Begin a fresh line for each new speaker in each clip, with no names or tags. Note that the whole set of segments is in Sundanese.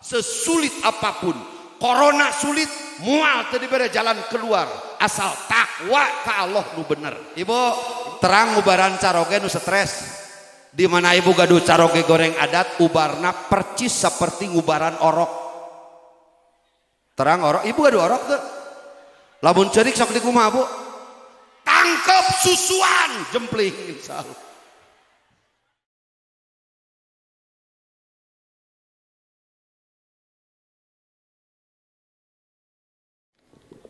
Sesulit apapun, corona sulit, mual teu dibere jalan keluar asal takwa ka Allah nu bener. Ibu terang ubaran caroge nu stres. Di mana ibu gaduh caroge goreng adat ubarna percis seperti ngubaran orok. Terang orok, ibu gaduh orok teu? Lamun ceurik sok dikumaha bu? Tangkep susuan jempling insyaallah.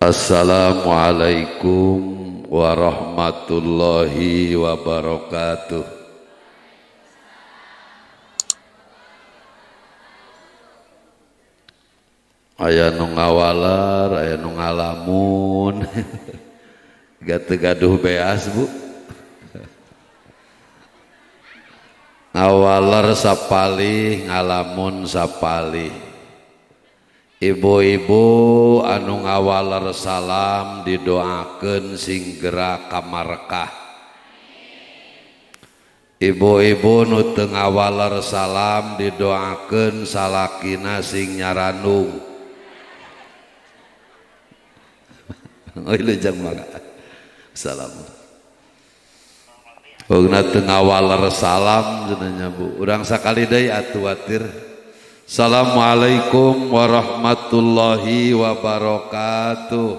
Assalamualaikum warahmatullahi wabarakatuh. Aya nu ngawalar, aya nu ngalamun. Gak gaduh beas bu. Ngawalar sapalih, ngalamun sapalih. Ibu-ibu anu ngawalar salam didoakeun sing geura ka markah. Ibu-ibu nu teu ngawalar salam didoakeun salakina sing nyaranung. Euy jang mangga. Salam. Pokona teu ngawalar salam cenah nya bu. Urang sakali deui atuh watir. Assalamualaikum warahmatullahi wabarakatuh.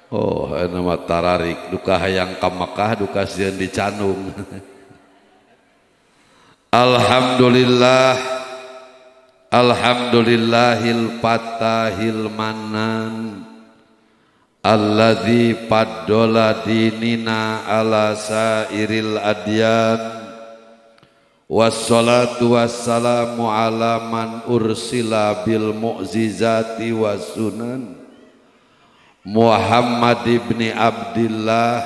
Oh, eta mah tararik duka hayang ka Mekah duka sieun dicandung. Alhamdulillah, alhamdulillahil fatahil manan alladzi faddola dinina ala sairil adyan, wassalatu wassalamu ala man ursila bil mu'jizati was sunan, Muhammad ibni Abdillah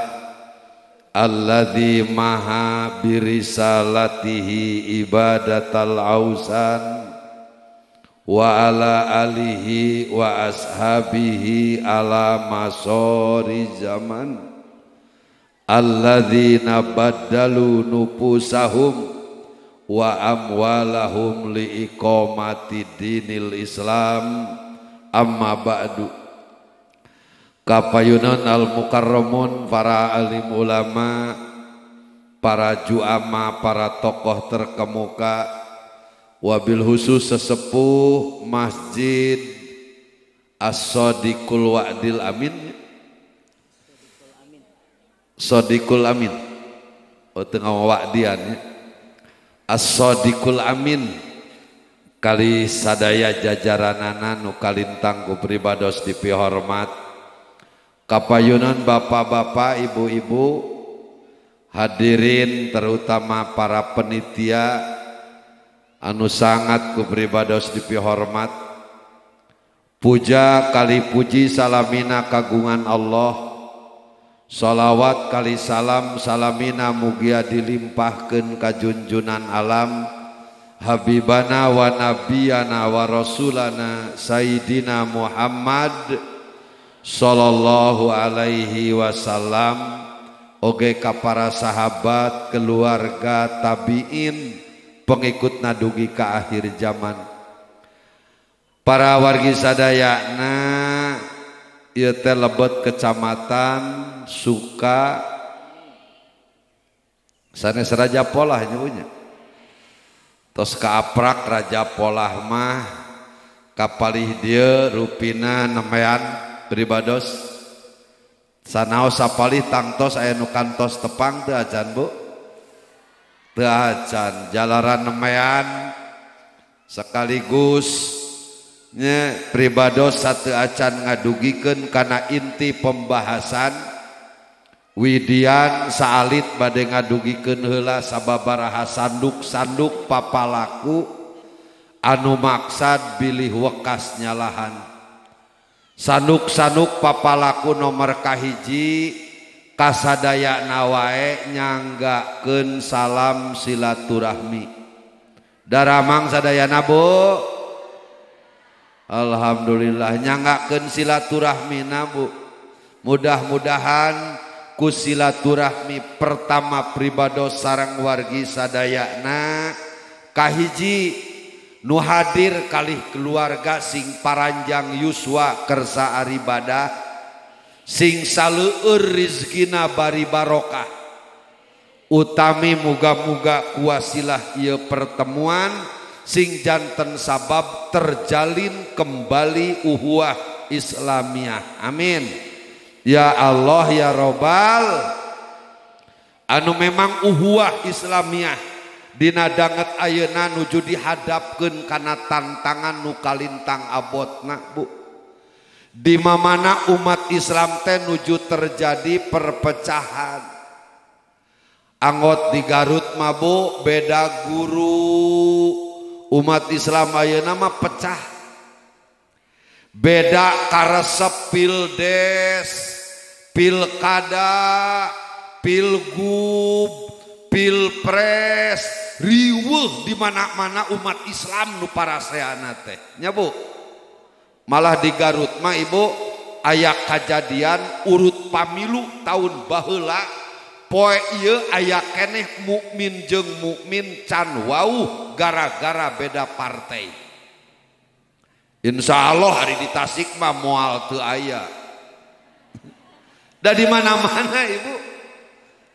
alladzi maha birisalatihi ibadatal ausan, wa ala alihi wa ashabihi ala masori zaman alladzina baddalu nupusahum wa amwalahum li iqamati dinil Islam. Amma ba'du. Kapayunan al mukarramun, para alim ulama, para juama, para tokoh terkemuka, wabil khusus sesepuh Masjid As-Sadiqul Wa'dil Amin. Sadiqul Amin. Oh tengah wa'dian ya. As-Sadiqul Amin kali sadaya jajaranana nu kalintang ku pribados dipihormat. Kapayunan bapak-bapak, ibu-ibu, hadirin terutama para penitia anu sangat ku pribados dipihormat. Puja kali puji salamina kagungan Allah, sholawat kali salam salamina mugia dilimpahkeun ka junjunan alam habibana wa nabiyana wa rasulana Sayyidina Muhammad sallallahu alaihi wasallam, oge ka para sahabat, keluarga, tabiin, pengikut nadugi ke akhir zaman. Para wargi sadayana ieu teh lebet kecamatan Suka sanes Raja Polah nya. Tos kaaprak Raja Polah mah kapalih dieu rupina nemean pribados sanaos sapalih tangtos aya nu kantos tepang teu acan bu. Teu acan jalaran nemean sekaligus nya pribados satu acan ngadugikeun kana inti pembahasan widian saalit bade ngadugikeun heula sababaraha sanduk-sanduk papalaku anu maksad bilih wekas nyalahan. Sanduk-sanduk papalaku nomor kahiji kasadayana wae nyanggakeun salam silaturahmi. Daramang sadayana bu. Alhamdulillah nyanggakeun silaturahmi na bu. Mudah-mudahan ku silaturahmi pertama pribados sareng wargi sadayana kahiji nu hadir kalih keluarga sing paranjang yuswa kersa aribadah sing saleueur rizkina bari barokah utami muga-muga kuasilah ieu pertemuan sing janten sabab terjalin kembali uhuah Islamiyah. Amin ya Allah ya Robbal. Anu memang uhuah Islamiyah dina danget ayeuna nuju dihadapkeun kana tantangan nu kalintang abotna Bu. Di mana umat Islam teh nuju terjadi perpecahan. Anggot di Garut mah Bu beda guru. Umat Islam ayeuna mah pecah. Beda karesep pildes, pilkada, pilgub, pilpres, riweuh di mana-mana umat Islam nu paraseana teh. Nya Bu. Malah di Garut mah Ibu aya kajadian urut pamilu tahun baheula poe ieu aya keneh mukmin jeung mukmin can wauh gara-gara beda partai. Insya Allah hari di Tasik mah moal teu aya. Da di mana-mana Ibu.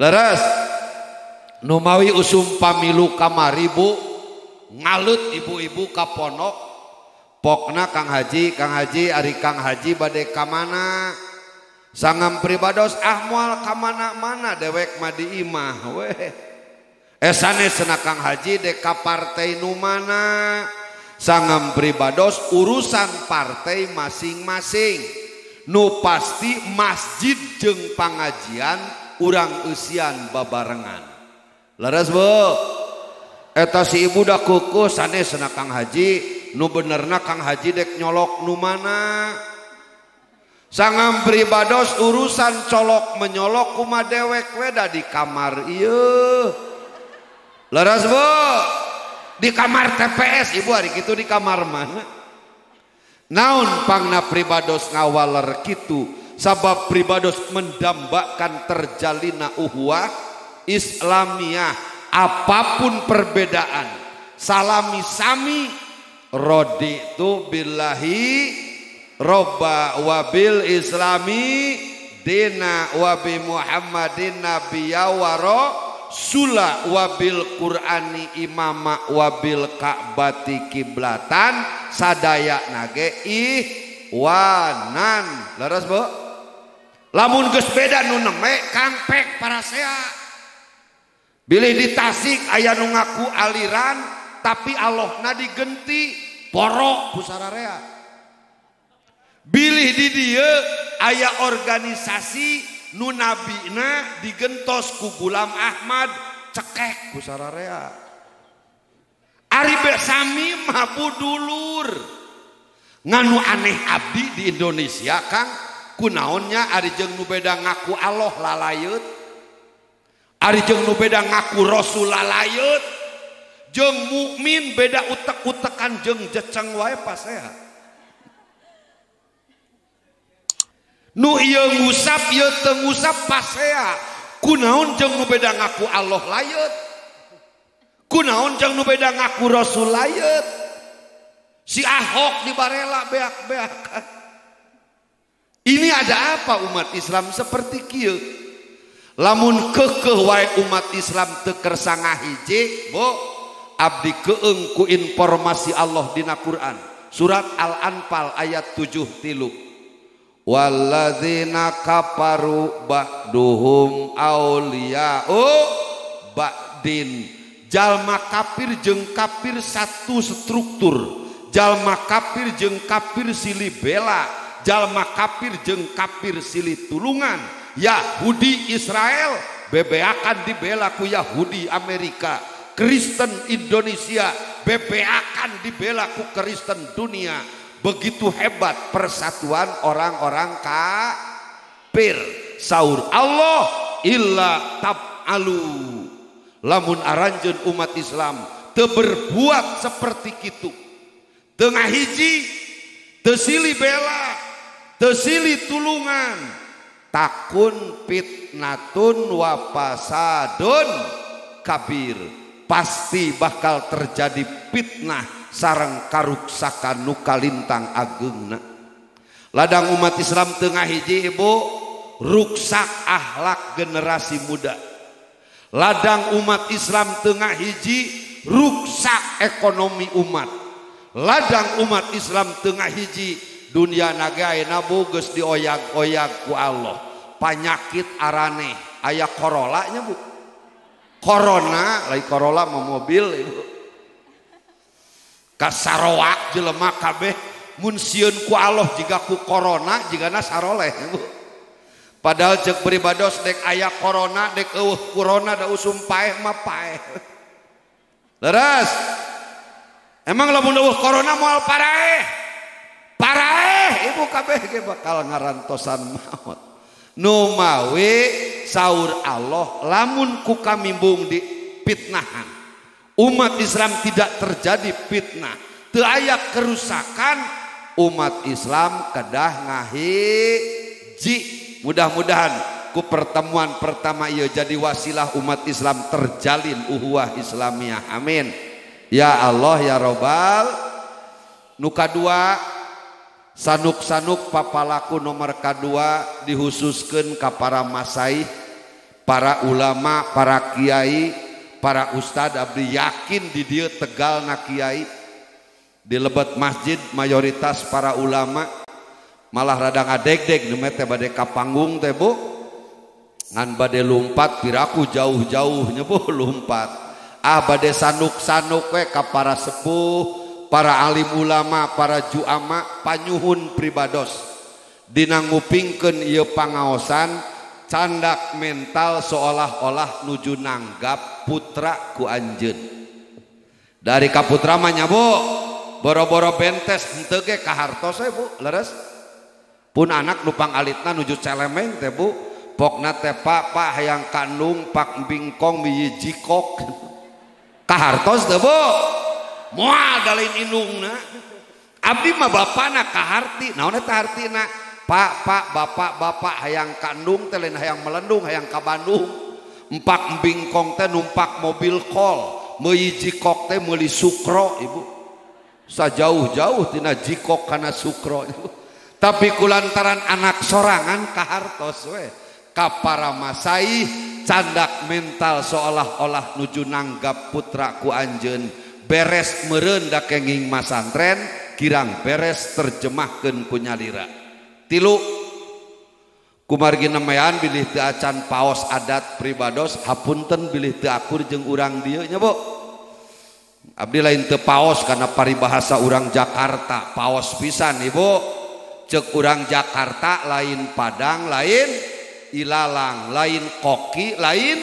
Leres. Numawi usum pamilu kamari Bu ngaleut ibu-ibu ka pondok. Pokna Kang Haji, Kang Haji ari Kang Haji bade ka mana? Sangam pribados ah moal ka mana-mana dewek mah di imah weh. Sanes cenah Kang Haji dek ka partai nu mana? Sangam pribados urusan partai masing-masing. Nu pasti masjid jeung pangajian urang eusian babarengan. Leres Bu? Eta si ibu da keukeut sanes cenah Kang Haji nu benerna Kang Haji dek nyolok nu mana? Sangam pribados urusan colok menyolok kuma dewek we da di kamar ieu. Leres Bu? Di kamar TPS ibu hari kitu di kamar mana? Naon pangna pribados ngawaler kitu sabab pribados mendambakan terjalina uhuah Islamiyah. Apapun perbedaan salami sami raditu billahi robba wabil islami dina wabi muhammadin nabiyya wa rasula wabil qur'ani imama wabil ka'bati kiblatan sadaya nage ihwanan. Leres Bu? Lamun geus beda nu neme kangpek parasea. Bilih di Tasik aya nu ngaku aliran tapi Allahna digenti porok ku sararea. Bilih di dieu aya organisasi nu nabina digentos ku Gulam Ahmad cekek ku sararea. Ari sami mah dulur. Nganu aneh abdi di Indonesia Kang kunaonnya ari jeung nu beda ngaku Allah lalayeut. Ari jeung nu beda ngaku Rasul lalayeut. Jeung mukmin beda utek-utekan jeung jeceng wae pasea. Nu ieu ngusap ieu teu ngusap pasea. Kunaon jeung nu beda ngaku Allah layeut. Kunaon jeung nu beda ngaku Rasul layeut. Si Ahok dibarela beak-beakan. Ini ada apa umat Islam seperti kieu? Lamun kekeh wae umat Islam teu kersa ngahiji, Bu, abdi keung ku informasi Allah dina Quran. Surat Al-Anfal ayat 73. Walladzina kafaru ba'duhum auliya'u ba'din. Jalma kafir jeung kafir satu struktur. Jalma kafir jeung kafir silih bela, jalma kafir jeung kafir silih tulungan. Yahudi Israel bebeakan dibela ku Yahudi Amerika, Kristen Indonesia bebeakan dibela ku Kristen dunia. Begitu hebat persatuan orang-orang kafir. Saur Allah illa tab'alu. Lamun aranjeun umat Islam teu berbuat seperti kitu, teu ngahiji, teu silih bela, teu silih tulungan,
Takun fitnatun wa fasadun kabir. Pasti bakal terjadi fitnah sareng karuksakan nu kalintang ageungna. Ladang umat Islam tengah hiji ibu ruksak akhlak generasi muda. Ladang umat Islam tengah hiji ruksak ekonomi umat. Ladang umat Islam tengah hiji dunia naga ayeuna bu geus dioyag-oyag ku Allah. Panyakit araneh aya Corolla nya bu. Corona lain Corolla mah mobil ibu. Kasaroak jelema kabeh mun sieun ku Allah jiga ku corona jigana saroleh ibu. Padahal cek beribados dek aya corona dek eueuh corona da usum paeh mah paeh. Leres. Emang lamun eueuh corona moal paraeh. Paraeh ibu kabeh ge bakal ngarantosan maot. Nu mawi saur Allah lamun ku kamimbung di fitnahan. Umat Islam tidak terjadi fitnah, teu aya kerusakan, umat Islam kedah ngahiji. Mudah-mudahan ku pertemuan pertama ieu jadi wasilah umat Islam terjalin uhuwah Islamiyah. Amin. Ya Allah ya Robbal. Nu kadua sanuk-sanuk papalaku nomor kadua dihususkeun ka para masaih, para ulama, para kiai, para ustad. Abdi yakin di dieu Tegalna kiai, di lebet masjid mayoritas para ulama. Malah rada ngadegdeg nu teh bade ka panggung teh bu, ngan bade lumpat piraku jauh-jauh nya bu lumpat. Ah bade sanuk-sanuk we ka para sepuh, para alim ulama, para juama, panyuhun pribados. Dina ngupingkeun ieu pangaosan candak mental seolah-olah nuju nanggap putra ku anjeun. Dari kaputra mah nya bu, boro-boro bentes henteu ge kahartos we bu, leres. Pun anak nupang alitna nuju celemeng teh bu, pokna teh pak pak hayang kandung pak bingkong biji jikok kahartos teh bu, moal dalain indungna. Abdi mah bapana kaharti, naon eta hartina? Pak pak bapak bapak hayang kandung teh lain hayang melendung hayang ka Bandung. Empak bingkong teh numpak mobil kol, meuli jikok teh meuli sukro ibu. Sajauh-jauh tina jikok kana sukro ibu. Tapi kulantaran anak sorangan kahartos we ka para masaih candak mental seolah-olah nuju nanggap putra ku anjeun beres meureun da kenging masantren kirang beres terjemahkeun ku nyalira. Tilu kumargi nemean bilih teu acan paos adat pribados hapunten bilih teu akur jeung urang dieu nya bu. Abdi lain teu paos kana paribahasa urang Jakarta, paos pisan ibu. Cek urang Jakarta lain Padang, lain ilalang, lain koki, lain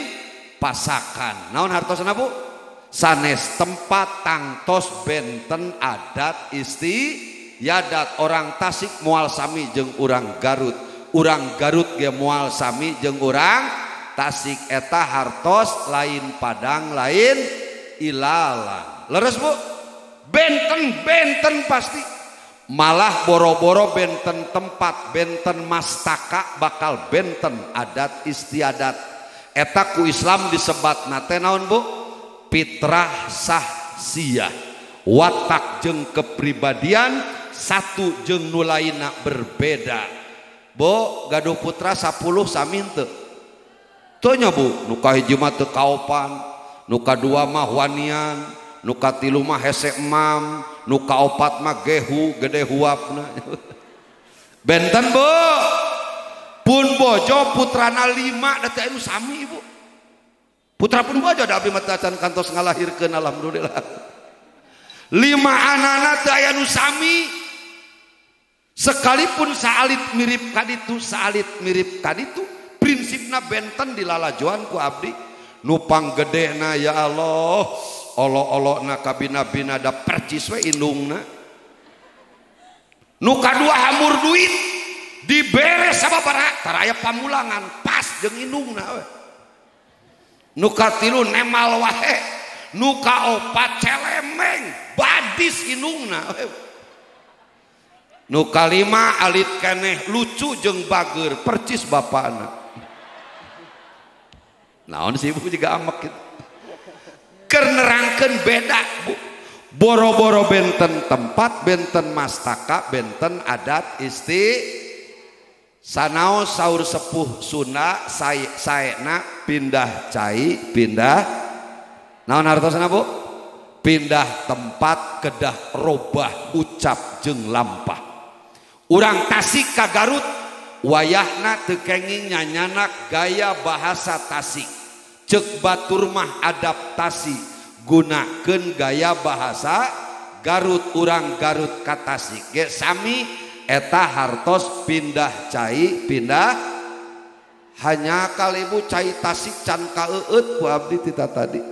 pasakan. Naon hartosna bu? Sanes tempat tangtos benten adat istiadat. Orang Tasik moal sami jeung urang Garut, urang Garut ge moal sami jeung urang Tasik. Eta hartos lain Padang, lain ilalang. Leres bu? Benten benten pasti. Malah boro-boro benten tempat, benten mastaka bakal benten adat istiadat. Eta ku Islam disebatna teh naon bu? Fitrah sahsiyah, watak jeung kepribadian satu jeung nu lainna berbeda. Bu gaduh putra 10 sami henteu? Teu nya bu, nu kahiji mah teu kaopan, nu kadua mah wanian, nu katilu mah hese emam, nu kaopat mah gehu gede huapna. Benten bu, pun bojo putrana 5 da teh anu sami ibu. Putra pun bojo da abdi mah teu acan kantos ngalahirkeun alhamdulillah. 5 anana teu aya nu sami. Sekalipun saalit mirip kaditu, saalit mirip kaditu, prinsipna benten dilalajoan ku abdi. Nu panggedena ya Allah, olo-olona kabina-bina da percis we indungna. Nu kadua hamur duit dibere sababaraha tara aya pamulangan pas jeung indungna we. Nu katilu nemal wae, nu kaopat celemeng badis indungna we. Nu kalima alit keneh lucu jeung bager percis bapana. Naon sih ibu juga amek gitu. Keur nerangkeun beda bu. Boro-boro benten tempat, benten mastaka, benten adat isti. Sanaos saur sepuh Sunda saena pindah cai, pindah naon hartosna bu? Pindah tempat kedah robah ucap jeung lampah. Urang Tasik ka Garut wayahna teu kenging nyanyanak gaya bahasa Tasik. Ceuk batur mah adaptasi gunakeun gaya bahasa Garut, urang Garut ka Tasik ge sami eta hartos pindah cai pindah hanya kali ibu cai Tasik can kaeueut ku abdi tita tadi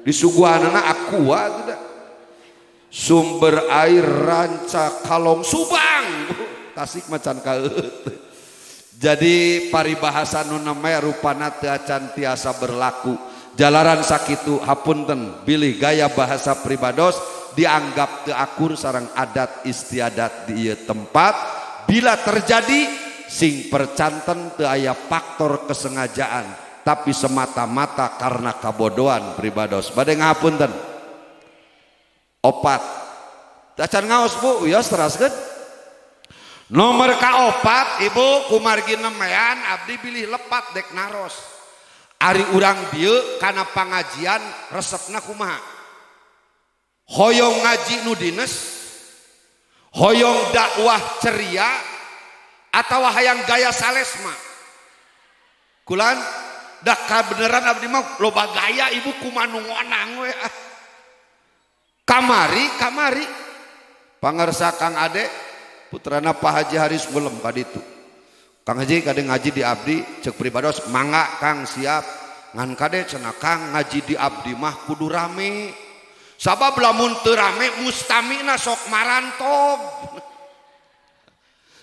disuguhanana aqua tidak sumber air Ranca Kalong Subang Tasik macan kaeueut. Jadi paribahasa nu namanya rupana teu acan tiasa berlaku. Jalaran sakitu hapunten bilih gaya bahasa pribados dianggap teu akur sareng adat istiadat di ieu tempat. Bila terjadi sing percanten teu aya faktor kesengajaan tapi semata-mata karena kabodohan pribados. Bade ngapunten. Opat. Acan ngaos Bu, wios teraskeun. Nomor kaopat ibu kumargi nemean abdi bilih lepat dek naros. Ari urang dieu kana pangajian resepna kumaha? Hoyong ngaji nu dines, hoyong dakwah ceria, atawa hayang gaya salesma. Kulan dah kabeneran abdi mah loba gaya ibu kumaha nu ngonang we. Kamari kamari pangersa Kang Ade putrana Pak Haji Haris belum kaditu. Kang Haji kade ngaji di abdi cek pribados mangga Kang siap ngan kade cenah Kang ngaji di abdi mah kudu rame sabab lamun teu rame mustamina sok marantog.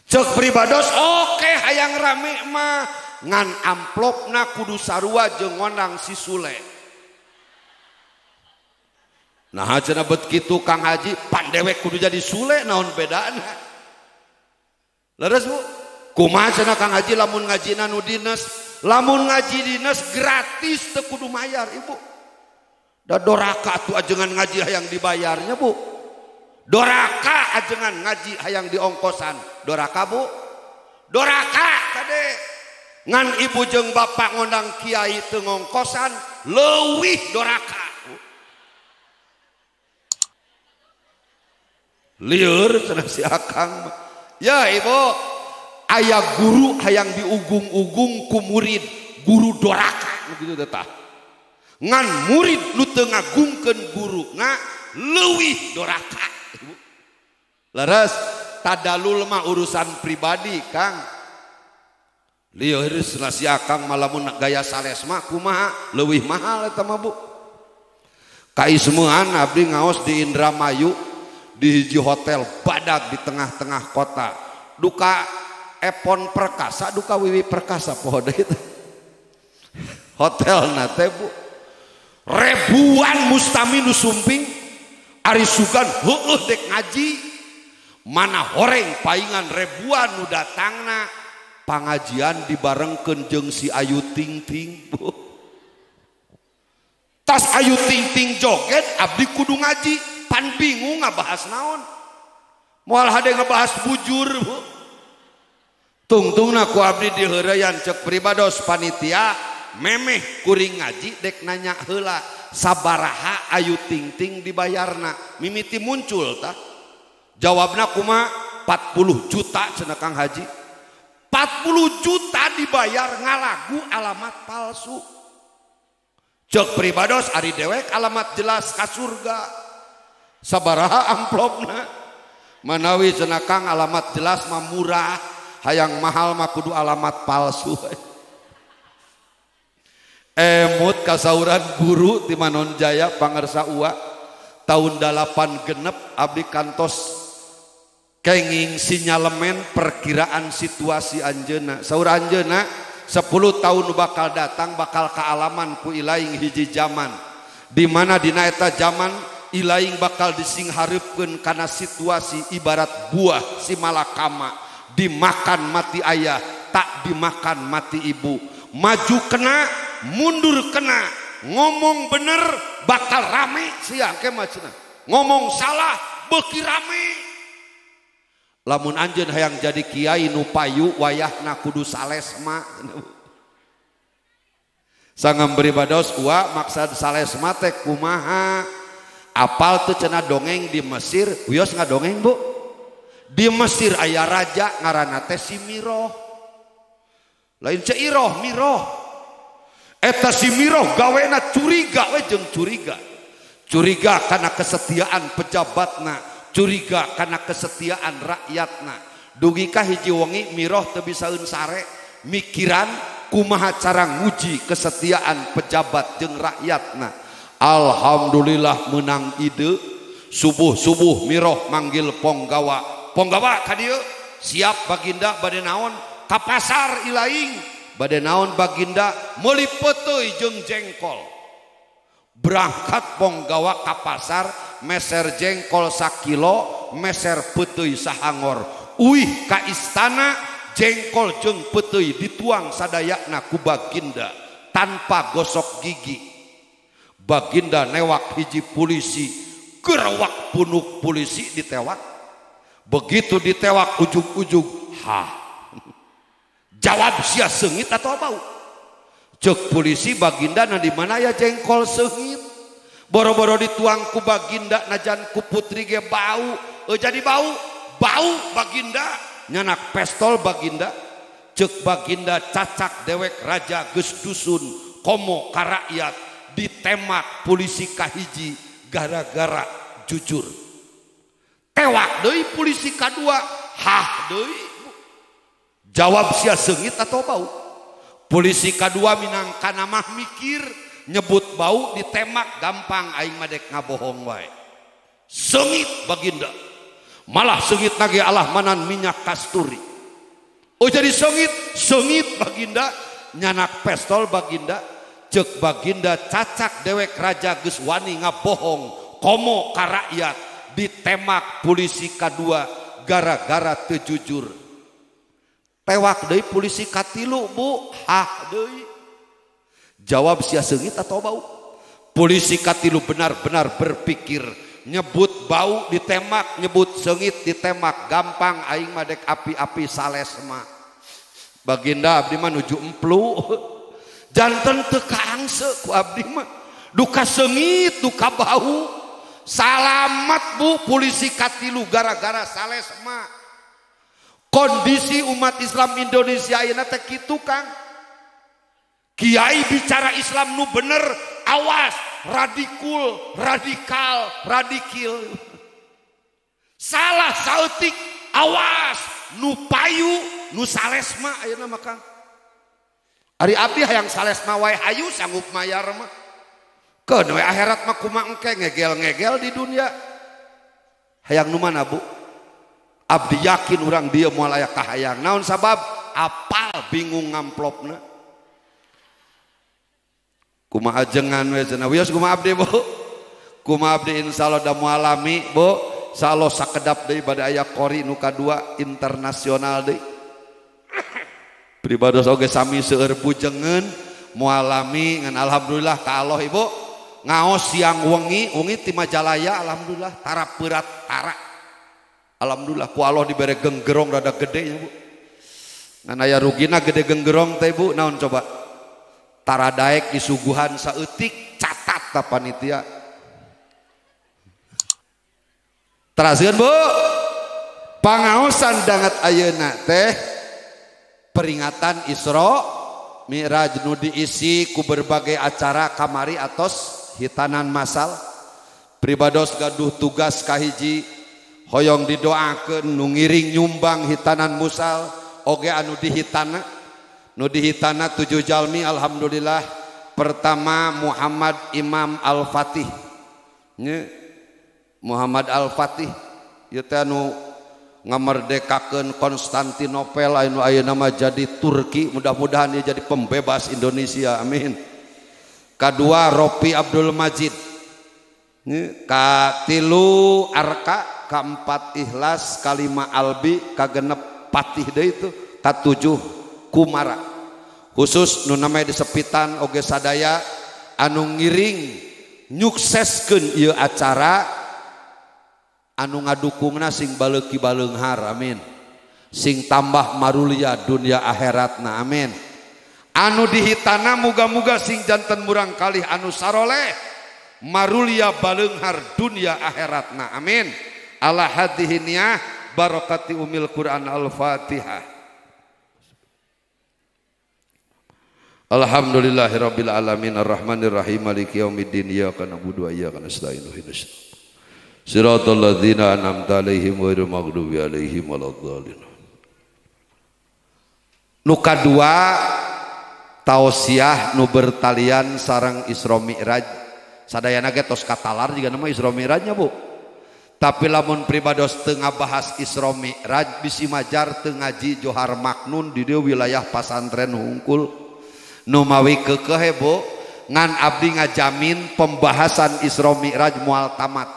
Cek pribados oke hayang rame mah ngan amplopna kudu sarua jeung ngondang si Sule. Nah cenah bet kitu Kang Haji pan dewek kudu jadi Sule naon bedana. Leres bu, kumaha cenah Kang Haji lamun ngajina nu dines, lamun ngaji dines gratis teu kudu mayar ibu. Da doraka atuh ajengan ngaji hayang dibayarnya bu. Doraka ajengan ngaji hayang diongkosan. Doraka bu, doraka kade. Ngan ibu jeung bapak ngondang kiai teu ngongkosan, leuwih doraka. Lieur cenah si Akang. Ya ibu, ayah guru hayang diugung-ugung ku murid, guru doraka begitu teh. Ngan murid nu teu ngagungkeun guruna leuwih doraka. Ibu. Leres tadalul mah urusan pribadi, Kang. Lieur si Akang malamun gaya salesma kumaha leuwih mahal eta mah bu. Kaismean abdi ngaos di Indramayu di hiji hotel badag di tengah-tengah kota. Duka Epon Perkasa, duka Wiwi Perkasa poho deui teh. Hotelna teh bu. Ribuan mustami nu sumping ari sugan heueuh dek ngaji. Mana horeng paingan ribuan nu datangna pangajian dibarengkeun jeung si Ayu Ting Ting bu. Tas Ayu Ting Ting joget abdi kudu ngaji pan bingung ngabahas naon. Moal hade ngebahas bujur bu. Tungtungna ku abdi diheureyan cek pribados panitia memeh kuring ngaji dek nanya heula sabaraha Ayu Ting Ting dibayarna mimiti muncul tah. Jawabna kuma 40 juta cenah Kang Haji. 40 juta dibayar ngalagu alamat palsu. Cek pribados ari dewek alamat jelas ka surga. Sabaraha amplopna. Manawi cenah Kang alamat jelas mah murah, hayang mahal mah kudu alamat palsu. Emut kasauran guru ti Manonjaya pangersa ua tahun 8 genep abdi kantos kenging sinyalemen perkiraan situasi anjeunna. Saur anjeunna 10 tahun bakal datang bakal kaalaman ku ilaing hiji zaman di mana dina eta zaman Ilaing bakal disinghareupeun kana situasi ibarat buah si malakama, dimakan mati ayah, tak dimakan mati ibu. Maju kena, mundur kena, ngomong bener bakal rame siang ke macena, ngomong salah beuki rame. Lamun anjeun hayang jadi kiai nu payu wayahna kudu salesma. Sangam beribados ua maksad salesma teh kumaha? Apal tuh cenah dongeng di Mesir, wios ngadongeng bu. Di Mesir aya raja ngaranna teh si Miroh. Lain Ceiroh, Miroh. Eta si Miroh gawena curiga we jeung curiga. Curiga kana kesetiaan pejabatna, curiga kana kesetiaan rakyatna. Dugi ka hiji wengi Miroh teu bisaeun sare, mikiran kumaha cara nguji kesetiaan pejabat jeung rakyatna. Alhamdulillah menang ide. Subuh-subuh Miroh manggil ponggawa. Ponggawa ka dieu, siap baginda bade naon? Ka pasar ilaing bade naon baginda? Meuli peuteuy jeung jengkol. Berangkat ponggawa ka pasar, meser jengkol sakilo, meser peuteuy sahangor. Uih ka istana, jengkol jeung peuteuy dituang sadayana ku baginda tanpa gosok gigi. Baginda newak hiji polisi, gerwak punuk polisi ditewak. Begitu ditewak ujug-ujug, ha. Jawab sia seungit atau bau? Cek polisi baginda na di mana ya jengkol seungit? Boro-boro dituang ku baginda najan ku putri ge bau. Jadi bau, bau baginda nyanak pestol baginda. Cek baginda cacak dewek raja geus dusun komo ka rakyat. Ditemak polisi kahiji gara-gara jujur. Tewak deui polisi kadua, hah deui. Jawab sia seungit atau bau? Polisi kadua minangkana mah mikir, nyebut bau ditemak gampang aing mah dek ngabohong wae. Seungit baginda. Malah seungit nage Allah manan minyak kasturi. Oh jadi seungit, seungit baginda, nyanak pestol baginda. Cek baginda cacak dewek raja geus wani ngabohong komo ka rakyat, ditemak polisi kadua gara-gara teu jujur. Tewak deui polisi katilu bu, hah deui. Jawab sia seungit atau bau? Polisi katilu benar-benar berpikir, nyebut bau ditemak, nyebut seungit ditemak, gampang aing mah dek api-api salesma. Baginda abdi mah nuju emplu. Janten teu kaangse ku abdi mah, duka seungit duka bau. Salamat bu polisi katilu gara-gara salesma. Kondisi umat Islam Indonesia ayeuna teh kitu Kang. Kiai bicara Islam nu bener, awas radikul, radikal, radikil. Salah saeutik, awas nu payu nu salesma ayeuna mah Kang. Ari abdi hayang salesma wae hayu sanggup mayar mah. Keun we akhirat mah kumaha engke ngegel-ngegel di dunia. Hayang nu mana bu? Abdi yakin urang dieu moal aya kahayang. Naon sabab? Apal bingung ngamplopna. Kumaha ajengan we cenah. Wios kumaha abdi bu? Kumaha abdi insyaallah da moal lami bu. Insyaallah sakedap deui bade aya qori nu kadua internasional deui. Pribados oge sami seueur bujengeun moal lami ngan alhamdulillah ka Allah ibu ngaos siang wengi wengi ti Majalaya alhamdulillah tara peurat tara. Alhamdulillah ku Allah dibere genggerong rada gede ya bu. Ngan aya rugina gede genggerong teh bu naon coba? Tara daek disuguhan saeutik catat ta panitia. Teraskeun bu. Pangaosan dangat ayeuna teh peringatan Isra Mi'raj nu diisi ku berbagai acara kamari atos hitanan masal. Pribados gaduh tugas kahiji hoyong didoakeun nu ngiring nyumbang hitanan musal oge anu dihitana. Nu dihitana 7 jalmi alhamdulillah. Pertama Muhammad Imam Al-Fatih. Muhammad Al-Fatih ieu teh anu ngamerdekakeun Konstantinopel anu ayeuna mah jadi Turki, mudah-mudahan dia jadi pembebas Indonesia, amin. Kedua Ropi Abdul Majid. Katilu Arka, kaempat Ikhlas, kalima Albi, kagenep Patih deui itu, katujuh Kumara. Khusus nu namanya disepitan oge sadaya anu ngiring nyukseskeun ieu acara anu ngadukungna sing baleuki baleunghar, amin. Sing tambah marulia dunia akhiratna, amin. Anu dihitana muga-muga sing janten murang kalih anu saroleh marulia baleunghar dunia akhiratna, amin. Ala hadhihi niyah barakati umil Quran. Al-Fatihah. Alhamdulillahirabbil alamin arrahmanirrahim maliki yaumiddin iyyaka na'budu wa iyyaka nasta'in ihdinas siratal ladzina an'amta alaihim ghairil maghdubi alaihim waladdallin. Nu kadua tausiah nu bertalian sareng Isra Mi'raj. Sadayana ge tos katalar jiga nama Isra Mi'rajnya Bu. Tapi lamun pribados teu ngabahas Isra Mi'raj bisi majar teu ngaji Johar Maknun di dieu wilayah pasantren hungkul. Nu mawi keukeuh Bu, ngan abdi ngajamin pembahasan Isra Mi'raj moal tamat.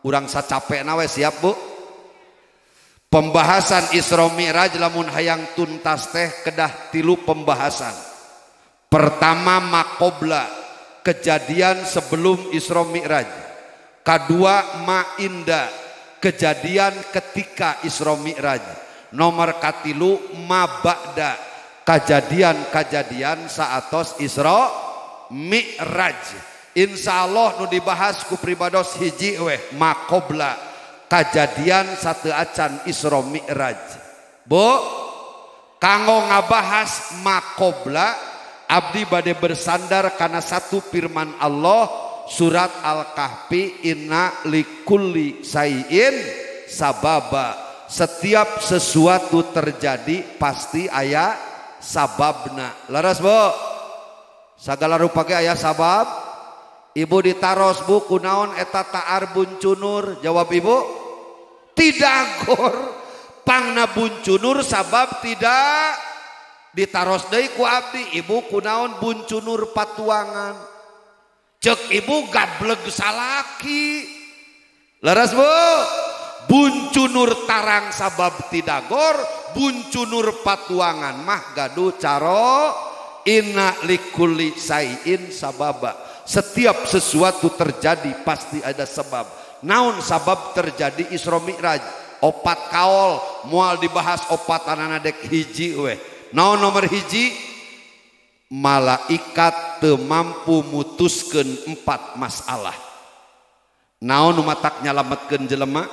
Urang sacapekna we siap Bu. Pembahasan Isra Mi'raj lamun hayang tuntas teh kedah tilu pembahasan. Pertama makobla, kejadian sebelum Isra Mi'raj. Kedua ma'inda, kejadian ketika Isra Mi'raj. Nomor katilu maba'da, kejadian-kejadian saatos Isra Mi'raj. Insya Allah nu dibahas ku pribados hiji weh makobla, kejadian satu acan Isra Mi'raj. Bu, kanggo ngabahas makobla abdi bade bersandar karena satu firman Allah surat Al-Kahfi, inna likulli sayin sababa. Setiap sesuatu terjadi pasti aya sababna. Laras Bu, sagala rupa ge aya sabab. Ibu ditaros Bu kunaon eta taar buncunur, jawab ibu tidak gor. Pangna buncunur sabab tidak ditaros deui ku abdi. Ibu kunaon buncunur patuangan, cek ibu gableg salaki. Leres Bu, buncunur tarang sabab tidak gor, buncunur patuangan mah gaduh caro. Inna likulli sayin sababa. Setiap sesuatu terjadi pasti ada sebab. Naon sabab terjadi Isra Mi'raj? Opat kaol moal dibahas opatanana dek hiji weh. Naon nomor hiji? Malaikat teu mampu mutuskeun empat masalah. Naon nu matak nyalametkeun jelema?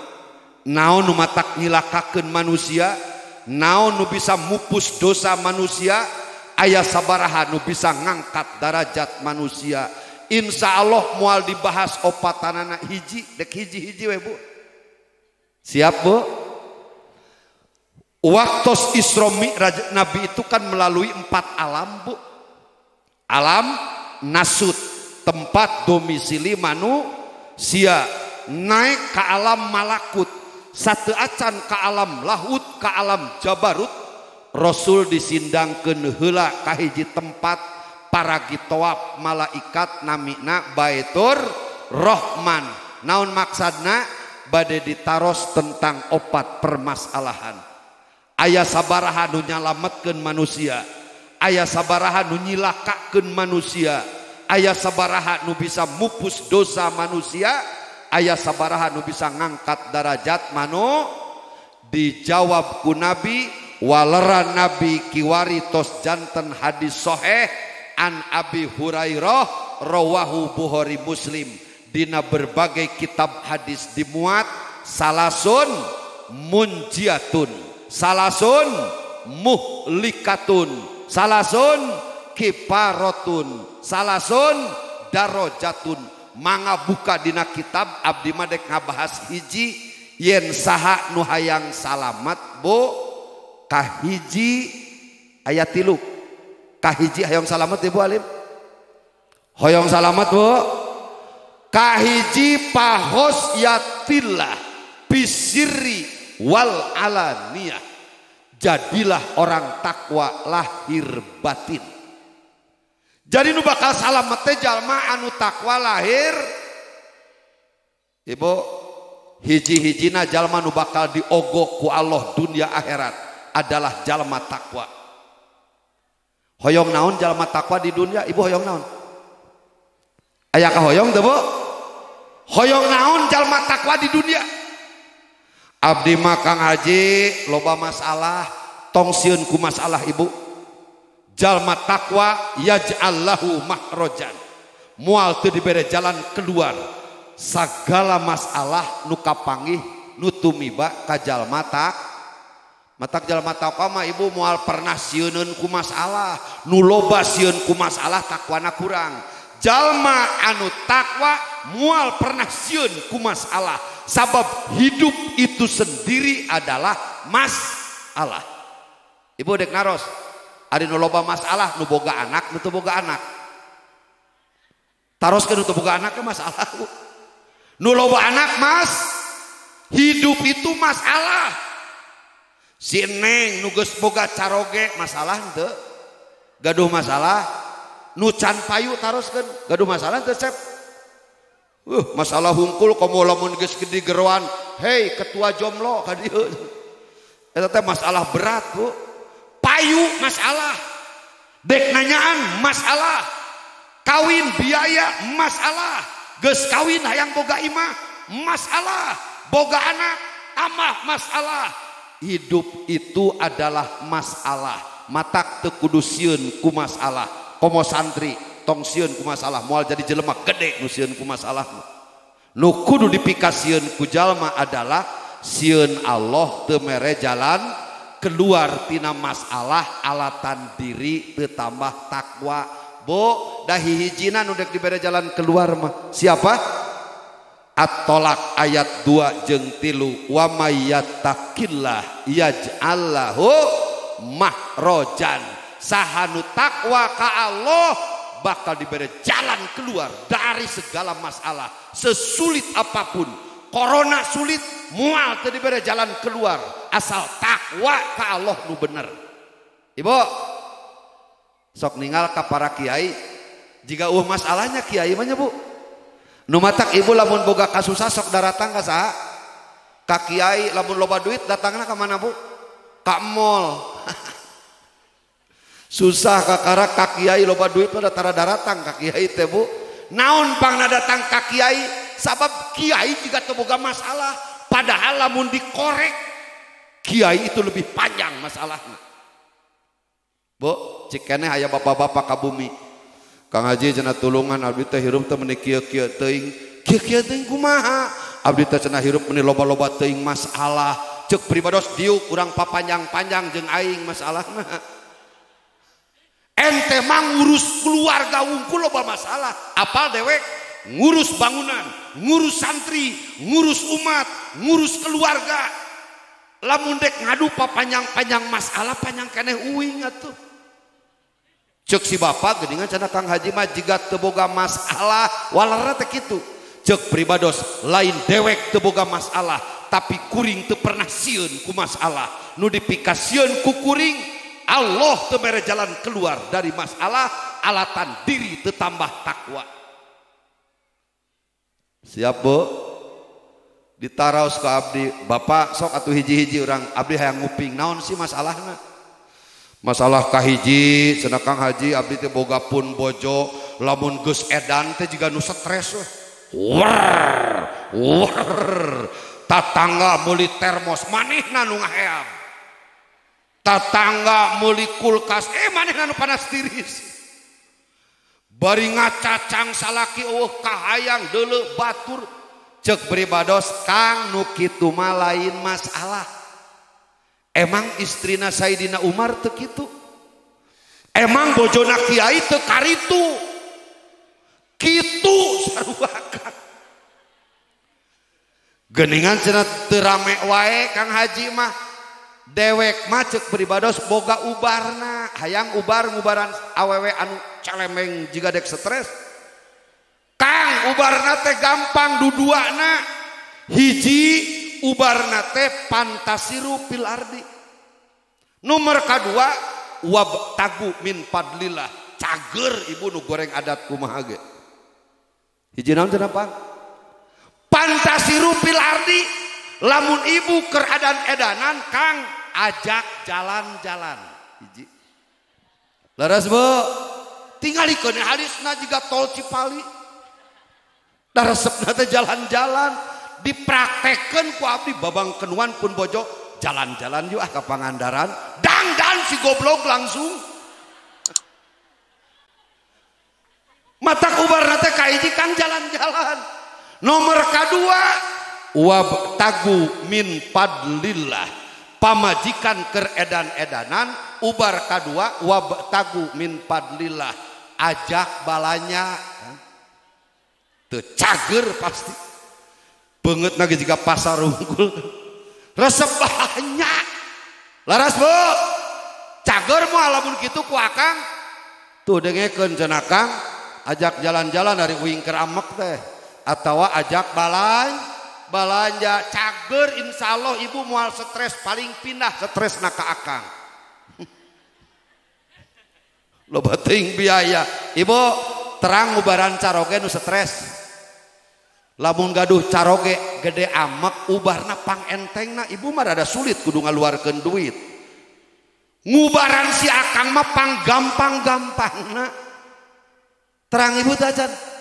Naon nu matak nyilakakeun manusia? Naon nu bisa mupus dosa manusia? Aya sabaraha nu bisa ngangkat darajat manusia? Insya Allah moal dibahas opatanana hiji dek hiji-hiji we Bu. Siap Bu? Waktu Isra Mi'raj Nabi itu kan melalui empat alam Bu. Alam nasut, tempat domisili manusia, naik ke alam malakut, satu acan ke alam lahut, ke alam jabarut. Rasul disindangkeun heula ka hiji tempat paragi toab malaikat namina Baitur Rahman. Naon maksadna? Bade ditaros tentang opat permasalahan. Aya sabaraha nu nyalametkeun manusia, aya sabaraha nu nyilakakeun manusia, aya sabaraha nu bisa mupus dosa manusia, aya sabaraha nu bisa ngangkat darajat manu. Dijawab ku Nabi, waleran Nabi kiwari tos janten hadis soheh an Abi Hurairah rawahu Bukhari Muslim. Dina berbagai kitab hadis dimuat salasun munjiatun, salasun muhlikatun, salasun kiparotun, salasun darojatun. Mangga buka dina kitab abdi mah dek ngabahas hiji yen saha nu hayang salamat Bu kahiji ayat 3. Kahiji hayang salamat Ibu Alim, hoyong salamat Bu. Kahiji pahos yatillah bisirri wal alaniyah. Jadilah orang takwa lahir batin. Jadi nu bakal salamet teh jalma anu takwa lahir. Ibu hiji-hijina jalma nu bakal diogok ku Allah dunia akhirat adalah jalma takwa. Hoyong naon jalma takwa di dunia? Ibu hoyong naon? Aya ka hoyong teu, Bu? Hoyong naon jalma takwa di dunia? Abdi mah Kang Haji loba masalah, tong sieun ku masalah ibu. Jalma takwa yaj'allahu mahrojan. Moal teu dibere jalan keluar. Segala masalah nu kapanggih nu tumiba ka jalma tak. Matak jalma takwa mah ibu moal pernah sieuneun ku masalah. Nu loba sieun ku masalah takwana kurang. Jalma anu takwa moal pernah sieun ku masalah. Sabab hidup itu sendiri adalah masalah. Ibu dek naros, ari nu loba masalah nu boga anak nu teu boga anak. Taroskeun nu teu boga anak ke masalah. Nu loba anak mas, hidup itu masalah. Si neng nu geus boga caroge masalah henteu? Gaduh masalah. Nu can payu taroskeun gaduh masalah henteu cep? Masalah hungkul komo lamun geus gede geroan, hei ketua jomblo ka dieu. Eta teh masalah berat, Bu. Payu masalah. Dek nanyaan masalah. Kawin biaya masalah. Geus kawin hayang boga imah masalah. Boga anak amah masalah. Hidup itu adalah masalah. Matak teu kudu sieun ku masalah. Komo santri tong sieun ku masalah, moal jadi jelema gede nu sieun ku masalah. Nu kudu dipikasieun ku jalma adalah sieun Allah teu mere jalan keluar tina masalah, alatan diri teu tambah takwa. Bu, dah hihijina nu dek dibere jalan keluar mah siapa? At-Tolak ayat 2 jeung 3, wa may yattaqillah yaj'allahu mahrojan. Saha nu takwa ka Allah bakal diberi jalan keluar dari segala masalah, sesulit apapun. Corona sulit, mual teu diberi jalan keluar asal takwa ka Allah nu bener. Ibu sok ninggal ka para kiai jika masalahnya kiai mah nya, Bu. Nu matak ibu lamun boga kasusah sok daratang ka saha? Ka kiai. Lamun loba duit datangna ka mana, Bu? Ka mall. Susah kakara ka kiai loba duit mah tara daratang ka kiai teh, Bu. Naon pangna datang ka kiai? Sabab kiai juga teu boga masalah. Padahal lamun dikorek kiai itu lebih panjang masalahna. Bu, cik keneh aya bapak-bapak ka bumi. Kang Haji cenah tulungan abdi teh hirup teh meuni kieu-kieu teuing. Kieu-kieu teuing kumaha? Abdi teh cenah hirup meuni loba-loba teuing masalah. Ceuk pribados diuk urang papanjang-panjang jeung aing masalahna. Ente mah ngurus keluarga wungkul loba masalah. Apal dewek? Ngurus bangunan, ngurus santri, ngurus umat, ngurus keluarga. Lamun dek ngadu papanjang-panjang masalah panjang keneh uing atuh. Cek si bapak geuningan cenah Kang Haji mah jiga teu boga masalah, walerna teh kitu. Cek pribados lain dewek teu boga masalah, tapi kuring teu pernah sieun ku masalah. Nu dipikasieun ku kuring Allah teu mere jalan keluar dari masalah, alatan diri teu tambah takwa. Siap, Bu? Ditaraos ku abdi, bapak sok atuh hiji-hiji urang abdi hayang nguping naon sih masalahna? Masalah kahiji cenah Kang Haji abdi teh boga pun bojo lamun geus edan teh jiga nu stres. Wer wer tatangga meuli termos manehna nu ngaheam. Tatangga meuli kulkas manehna nu panas tiris. Bari ngacacang salaki eueuh kahayang deuleu batur. Ceuk pribados Kang nu kitu mah lain masalah. Emang istrina Sayyidina Umar teu kitu? Emang bojona kiai teu karitu? Kitu sarua Kang. Geuningan cenah teu rame wae Kang Haji mah. Dewek mah ceuk pribados boga ubarna, hayang ubar ngubaran awewe anu calemeng jiga dek stres. Kang ubarna teh gampang duduana. Hiji ubarna teh pantasiru fil ardi. Nomor kadua wabtagu min fadlillah. Cager ibu nu goreng adat kumaha ge. Hiji naon cenah Pang? Pantasiru fil ardi lamun ibu keur edan-edanan Kang ajak jalan-jalan. Hiji. Leres Bu, tingalikeun hadisna jiga tol Cipali. Da resepna teh jalan-jalan dipraktekkeun ku abdi babang kenuan pun bojo jalan-jalan yuk ah ka Pangandaran dangdan si goblok langsung. Mata ubarna teh ka hiji Kang jalan-jalan. Nomor kedua wabtagu min fadlillah pamajikan keur edan-edanan ubar kadua wabtagu min fadlillah ajak balanya teu cager pasti beungeutna ge jiga pasar unggul resep banyak laras Bu cager moal lamun kitu ku akang tuh dengekeun cenah Kang ajak jalan-jalan dari uing keur amek teh atau ajak balanja cager insya Allah ibu mual stres paling pindah stres na ka akang loba teuing biaya ibu terang ubaran caroge nu stres lamun gaduh caroge gede amek ubarna pang entengna ibu mah rada sulit kudu ngaluarkeun duit ngubaran si akang mah pang gampang-gampangna terang ibu tacan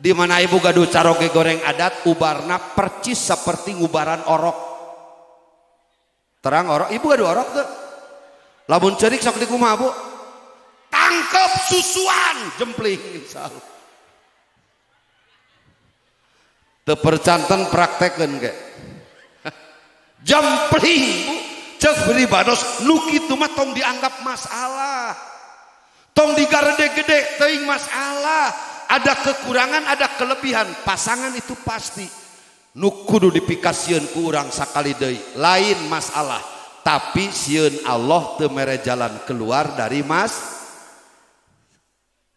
di mana ibu gaduh caroge goreng adat ubarna percis seperti ngubaran orok terang orok ibu gaduh orok tuh lamun cerik sok dikumaha Bu tangkep susuan jempling insyaallah teu percanten praktekeun ge jempling Bu ceuk pribados nu kitu mah tong dianggap masalah tong digarede-gede teuing masalah. Ada kekurangan, ada kelebihan, pasangan itu pasti. Nu kudu dipikasieun ku urang sakali deui, lain masalah. Tapi sieun Allah teu mere jalan keluar dari mas.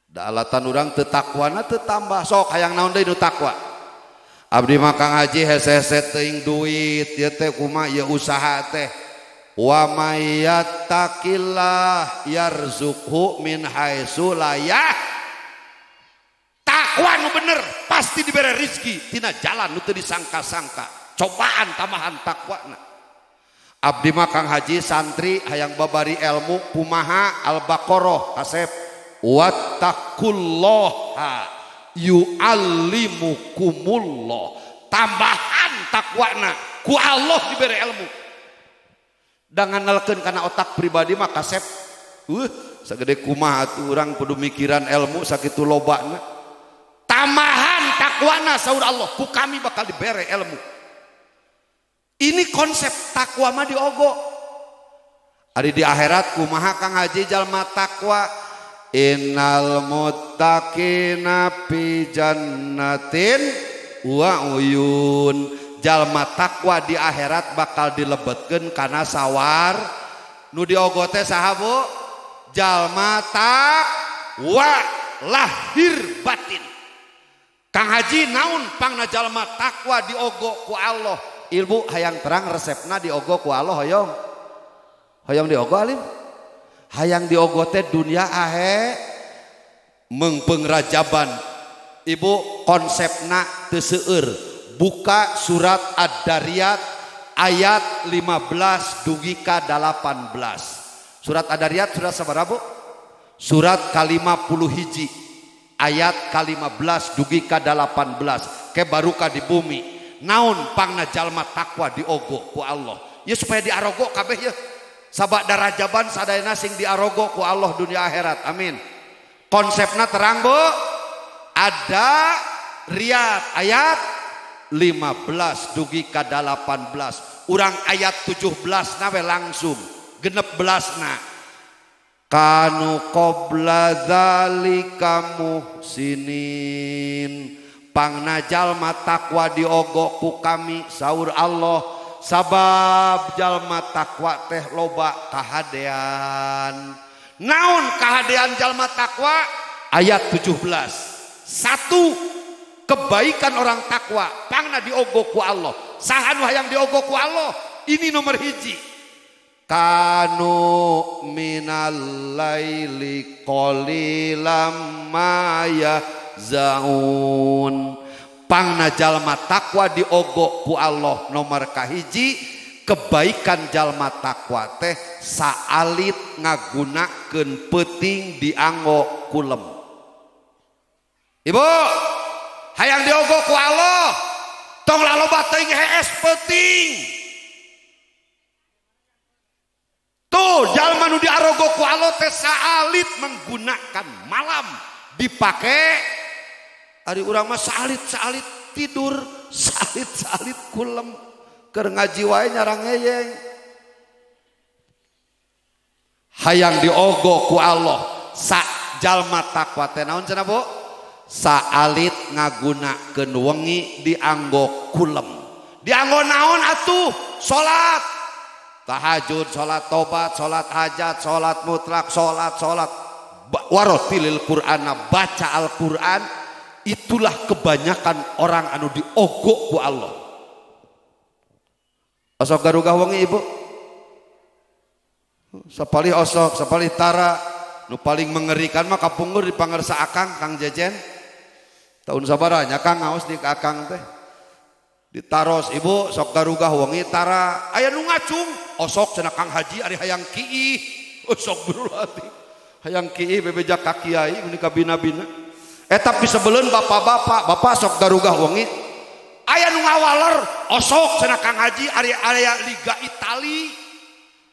Da alatan urang teu takwana teu tambah. Sok hayang naon deui nu takwa. Abdi mah Kang Haji hese-hese teuing duit, ieu teh kumaha ieu usaha teh. Wa may yattaqillah yarzuqhu min haitsu la yah. Takwa nu bener pasti diberi rezeki tina jalan nu teu disangka-sangka cobaan tambahan takwana. Abdi mah Kang Haji santri hayang babari ilmu kumaha Al-Baqarah kasep wattaqullaha yu'allimukumullah tambahan takwana ku Allah diberi ilmu. Da nganalkeun kana otak pribadi mah kasep sagede kumaha atuh urang kudu mikiran ilmu sakitu lobana. Tambahan takwana saur Allah ku kami bakal dibere ilmu. Ini konsep takwa mah diogo. Ari di akhirat kumaha Kang Haji jalma takwa innal muttaqina fi jannatin wa uyun jalma takwa di akhirat bakal dilebetkeun kana sawar nu diogo teh saha Bu jalma takwa lahir batin. Kang Haji naon pangna jalma takwa diogo ku Allah. Ilmu hayang terang resepna diogo ku Allah hoyong. Hoyong diogo alim. Hayang diogo teh dunia ahe mengpeng rajaban. Ibu konsepna teu seueur. Buka surat Ad-Dariyat ayat 15 dugi ka 18. Surat Ad-Dariyat surat sabaraha Bu? Surat ka-51. Ayat ka-15 dugi ka 18 ke baruka di bumi naon pangna jalma takwa diogo ku Allah ya supaya diarogo kabeh ya sabak darajaban sadayana sing diarogo ku Allah dunia akhirat amin. Konsepna terang Bu ada Riyad ayat 15 dugi ka 18 urang ayat 17 na we langsung 16 na kanu qabla dzalika muhsinin pangna jalma takwa diogo ku kami saur Allah sabab jalma takwa teh loba kahadean. Naon kahadean jalma takwa? Ayat 17. Satu, kebaikan orang takwa pangna diogo ku Allah. Saha nu hayang diogo ku Allah? Ini nomor hiji. Kanu minal laili qalilam ma yahzaun. Pangna jalma takwa diogo ku Allah nomor kahiji kebaikan jalma takwa teh saalit ngagunakeun peuting dianggo kulem. Ibu hayang diogo ku Allah tong laloba teuing hees peuting. Tuh jalma nu diarogo ku Allah teh saalit menggunakan malam dipake. Ari urang mah saalit-saalit tidur, saalit-saalit kulem, keur ngaji wae nyarang ngeyeng. Hayang diogo ku Allah sa jalma takwa teh naon cenah Bu? Saalit ngagunakeun wengi dianggo kulem. Dianggo naon atuh? Salat tahajud, salat tobat, salat hajat, salat mutlak, salat salat warotilil Qur'ana, baca Al-Qur'an. Itulah kebanyakan orang anu diogok ku Allah. Osok garugah wengi ibu. Sapalih osok, sapalih tara. Nu paling mengerikan mah kapungkur di pangersa akang Kang Jejen. Tahun sabaranya Kang ngaos di akang teh. Ditaros ibu sok garugah wengi tara. Aya nu ngacung, osok cenah Kang Haji ari hayang kiih. Osok berulati. Hayang kiih bebeja ka kiai meuni ka bina-bina. Tapi sebelum bapak-bapak, bapak sok garugah wengi aya nu ngawaler osok cenah Kang Haji ari aya Liga Itali.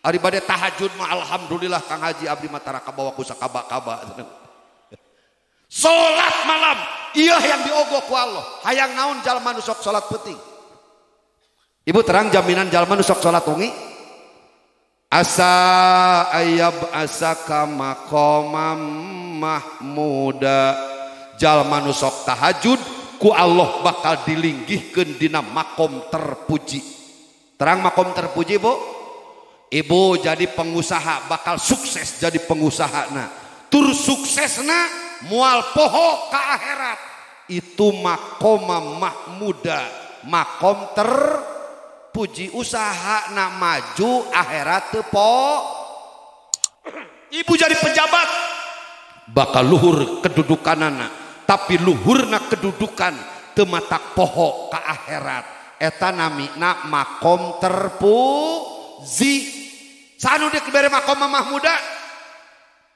Ari bade tahajud mah alhamdulillah Kang Haji abdi mah tara kabawa ku sakaba-kaba. Salat malam ieu yang diogo ku Allah. Hayang naon jalma nu sok salat peuting? Ibu terang jaminan jalma nu sok salat wengi? Asa ayab asaka maqamam mahmuda. Jalma nu sok tahajud ku Allah bakal dilinggihkeun dina makom terpuji. Terang makom terpuji Bu? Ibu jadi pengusaha bakal sukses jadi pengusahana. Tur suksesna moal poho ka akhirat. Itu makoma mahmuda, makom terpuji, usahana maju akhirat teu po. Ibu jadi pejabat bakal luhur kedudukanana, tapi luhurna kedudukan teu matak poho ka akhirat. Eta namina makom terpuji. Sanu dibere makom mahmuda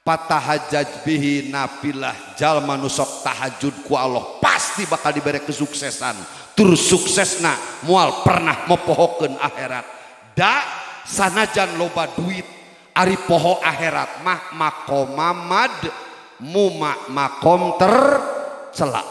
patahajjaj bihi nafilah. Jalma nu sok tahajud ku Allah pasti bakal dibere kesuksesan. Tur suksesna moal pernah mopohokeun akhirat. Da sanajan loba duit ari poho akhirat mah makoma mad muma makom tercela.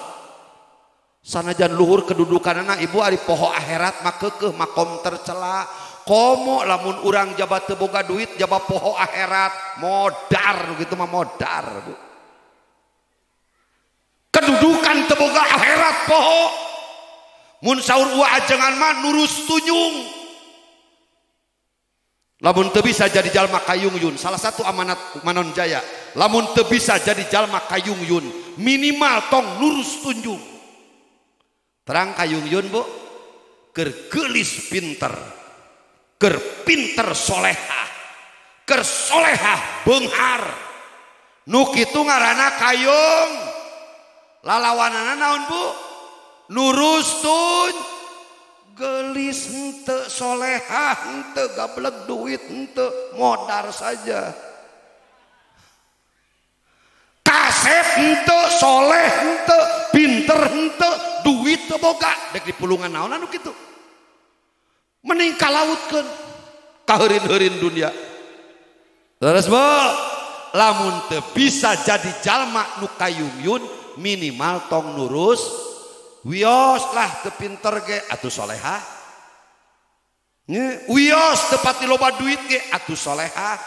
Sanajan luhur kedudukanana ibu ari poho akhirat mah keukeuh makom tercela. Komo lamun urang jaba teu boga duit jaba poho akhirat modar gitu mah modar Bu. Kedudukan teu boga akhirat poho. Mun saur ua ajengan mah nurus tunyung. Lamun teu bisa jadi jalma kayungyun, salah satu amanat Manon Jaya, lamun teu bisa jadi jalma kayungyun minimal tong lurus tunjung. Terang kayungyun Bu, keur geulis pinter, keur pinter solehah, keur solehah beunghar. Nu kitu ngaranna kayung. Lalawanana naon Bu? Lurus tun gelis henteu, solehah henteu, gablek duit henteu, modar saja. Kasep henteu, soleh henteu, pinter henteu, duit teu boga, dek dipulungan naon anu kitu. Mending kalautkeun kaheurin-heurin dunia. Terus Bu, lamun teu bisa jadi jalma nu kayungyun minimal tong nurus wios lah teu pinter ge atuh solehah. Wios teu pati loba duit ge atuh solehah.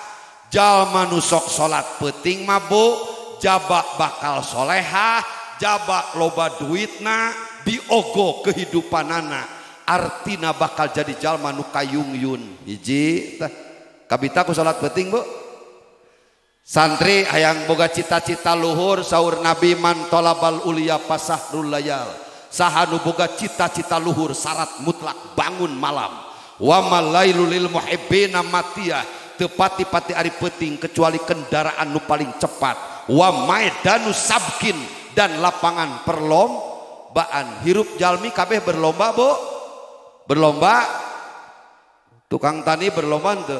Jalma nu sok salat peuting mah Bu, jaba bakal solehah, jaba loba duitna, diogo kehidupanana. Artina bakal jadi jalma nu kayungyun. Hiji tah kabita ku salat peuting Bu. Santri hayang boga cita-cita luhur, saur Nabi man tolabal ulia pasahrul layal. Saha nu boga cita-cita luhur syarat mutlak bangun malam. Wa malailul lil muhibbina matiyah, teu pati-pati ari peuting kecuali kendaraan nu paling cepat. Wa maidanu sabkin, dan lapangan perlom Berlombaan hirup jalmi kabeh berlomba bu, berlomba. Tukang tani berlomba henteu?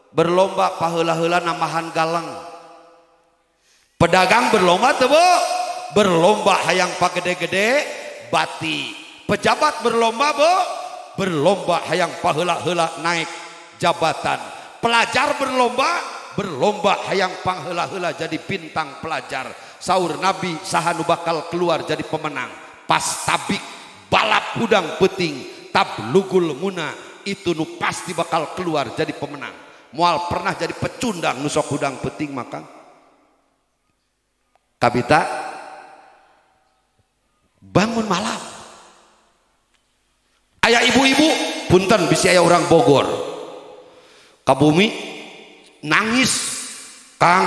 Berlomba paheula-heula nambahan galang. Pedagang berlomba teu bu? Berlomba hayang pagede-gede bati. Pejabat berlomba bu? Berlomba hayang paheula-heula naik jabatan. Pelajar berlomba, berlomba hayang pangheula-heula jadi bintang pelajar. Saur Nabi saha nu bakal keluar jadi pemenang. Pas tabik balap hudang peuting tablugul muna, itu nu pasti bakal keluar jadi pemenang. Moal pernah jadi pecundang nu sok hudang peuting maka. Kabita bangun malam. Aya ibu-ibu punten bisi aya orang Bogor. Ka bumi nangis, Kang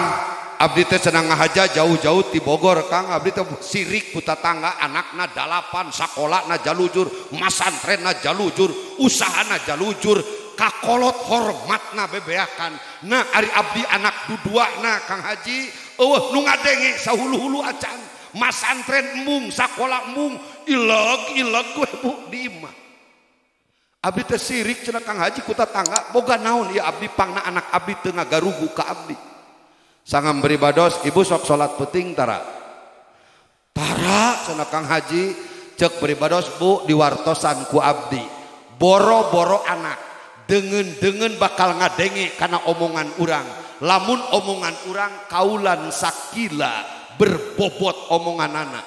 abdi teh cenah ngahaja jauh-jauh ti Bogor Kang, abdi teh sirik ku tatangga anakna 8 sakolana jalujur, masantrenna jalujur, usahana jalujur, kakolot hormatna bebeakan. Nah ari abdi anak duduana Kang Haji eueuh nu ngadenge sahulu-hulu acan, masantren embung, sakola embung, ileg-ileg we bu di imah. Abdi teh sirik cenah Kang Haji ku tatangga, boga naon ieu abdi pangna anak abdi teu ngagarugu ka abdi. Sangam beribados ibu sok salat peuting tara. Tara cenah Kang Haji, cek beribados bu diwartosan ku abdi. Boro-boro anak deungeun-deungeun bakal ngadenge kana omongan urang. Lamun omongan urang kaulan sakila berbobot omongan anak.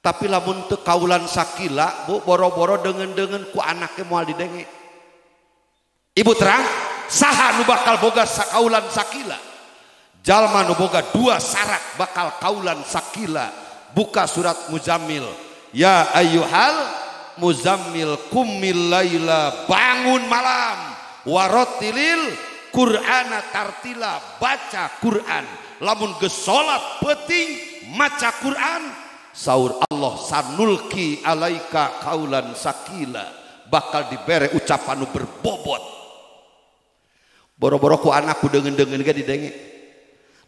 Tapi lamun teu kaulan sakila bu boro-boro deungeun-deungeun ku anaknya moal didenge. Ibu terang saha nu bakal boga sakaulan sakila? Jalma nu boga dua syarat bakal kaulan sakila. Buka surat Muzammil. Ya ayyuhal muzammil kumil laila, bangun malam, warotilil Qur'ana tartila, baca Quran. Lamun geus salat peuting maca Quran, saur Allah sanulki alaika kaulan sakila, bakal dibere ucapan nu berbobot. Boro-boro ku anak ku deungeun-deungeun ge didenge.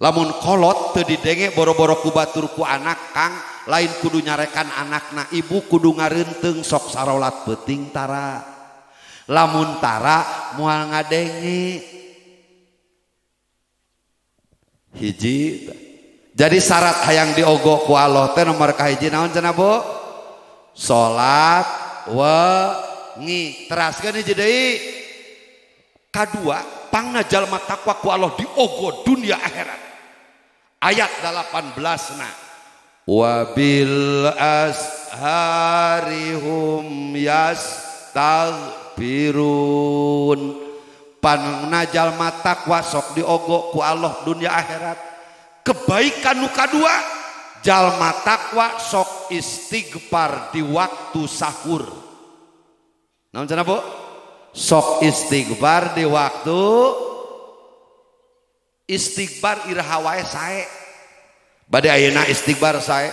Lamun kolot teu didenge boro-boro ku batur ku anak Kang, lain kudu nyarekan anakna, ibu kudu ngareunteung sok sarolat peuting tara. Lamun tara moal ngadenge. Hiji. Jadi syarat hayang diogo ku Allah teh nomor kahiji naon cenah Bu? Salat wengi. Teraskeun hiji deui. Kadua, pangna jalma takwa ku Allah diogo dunia akhirat. Ayat 18 na. Wabil asharihum yastaghfirun. Pangna jalma takwa sok diogo ku Allah dunia akhirat. Kebaikan nu kadua, jalma takwa sok istighfar di waktu sahur. Naon cenah Bu? Sok istighfar di waktu istighfar iraha wae sae. Bade ayeuna istighfar sae,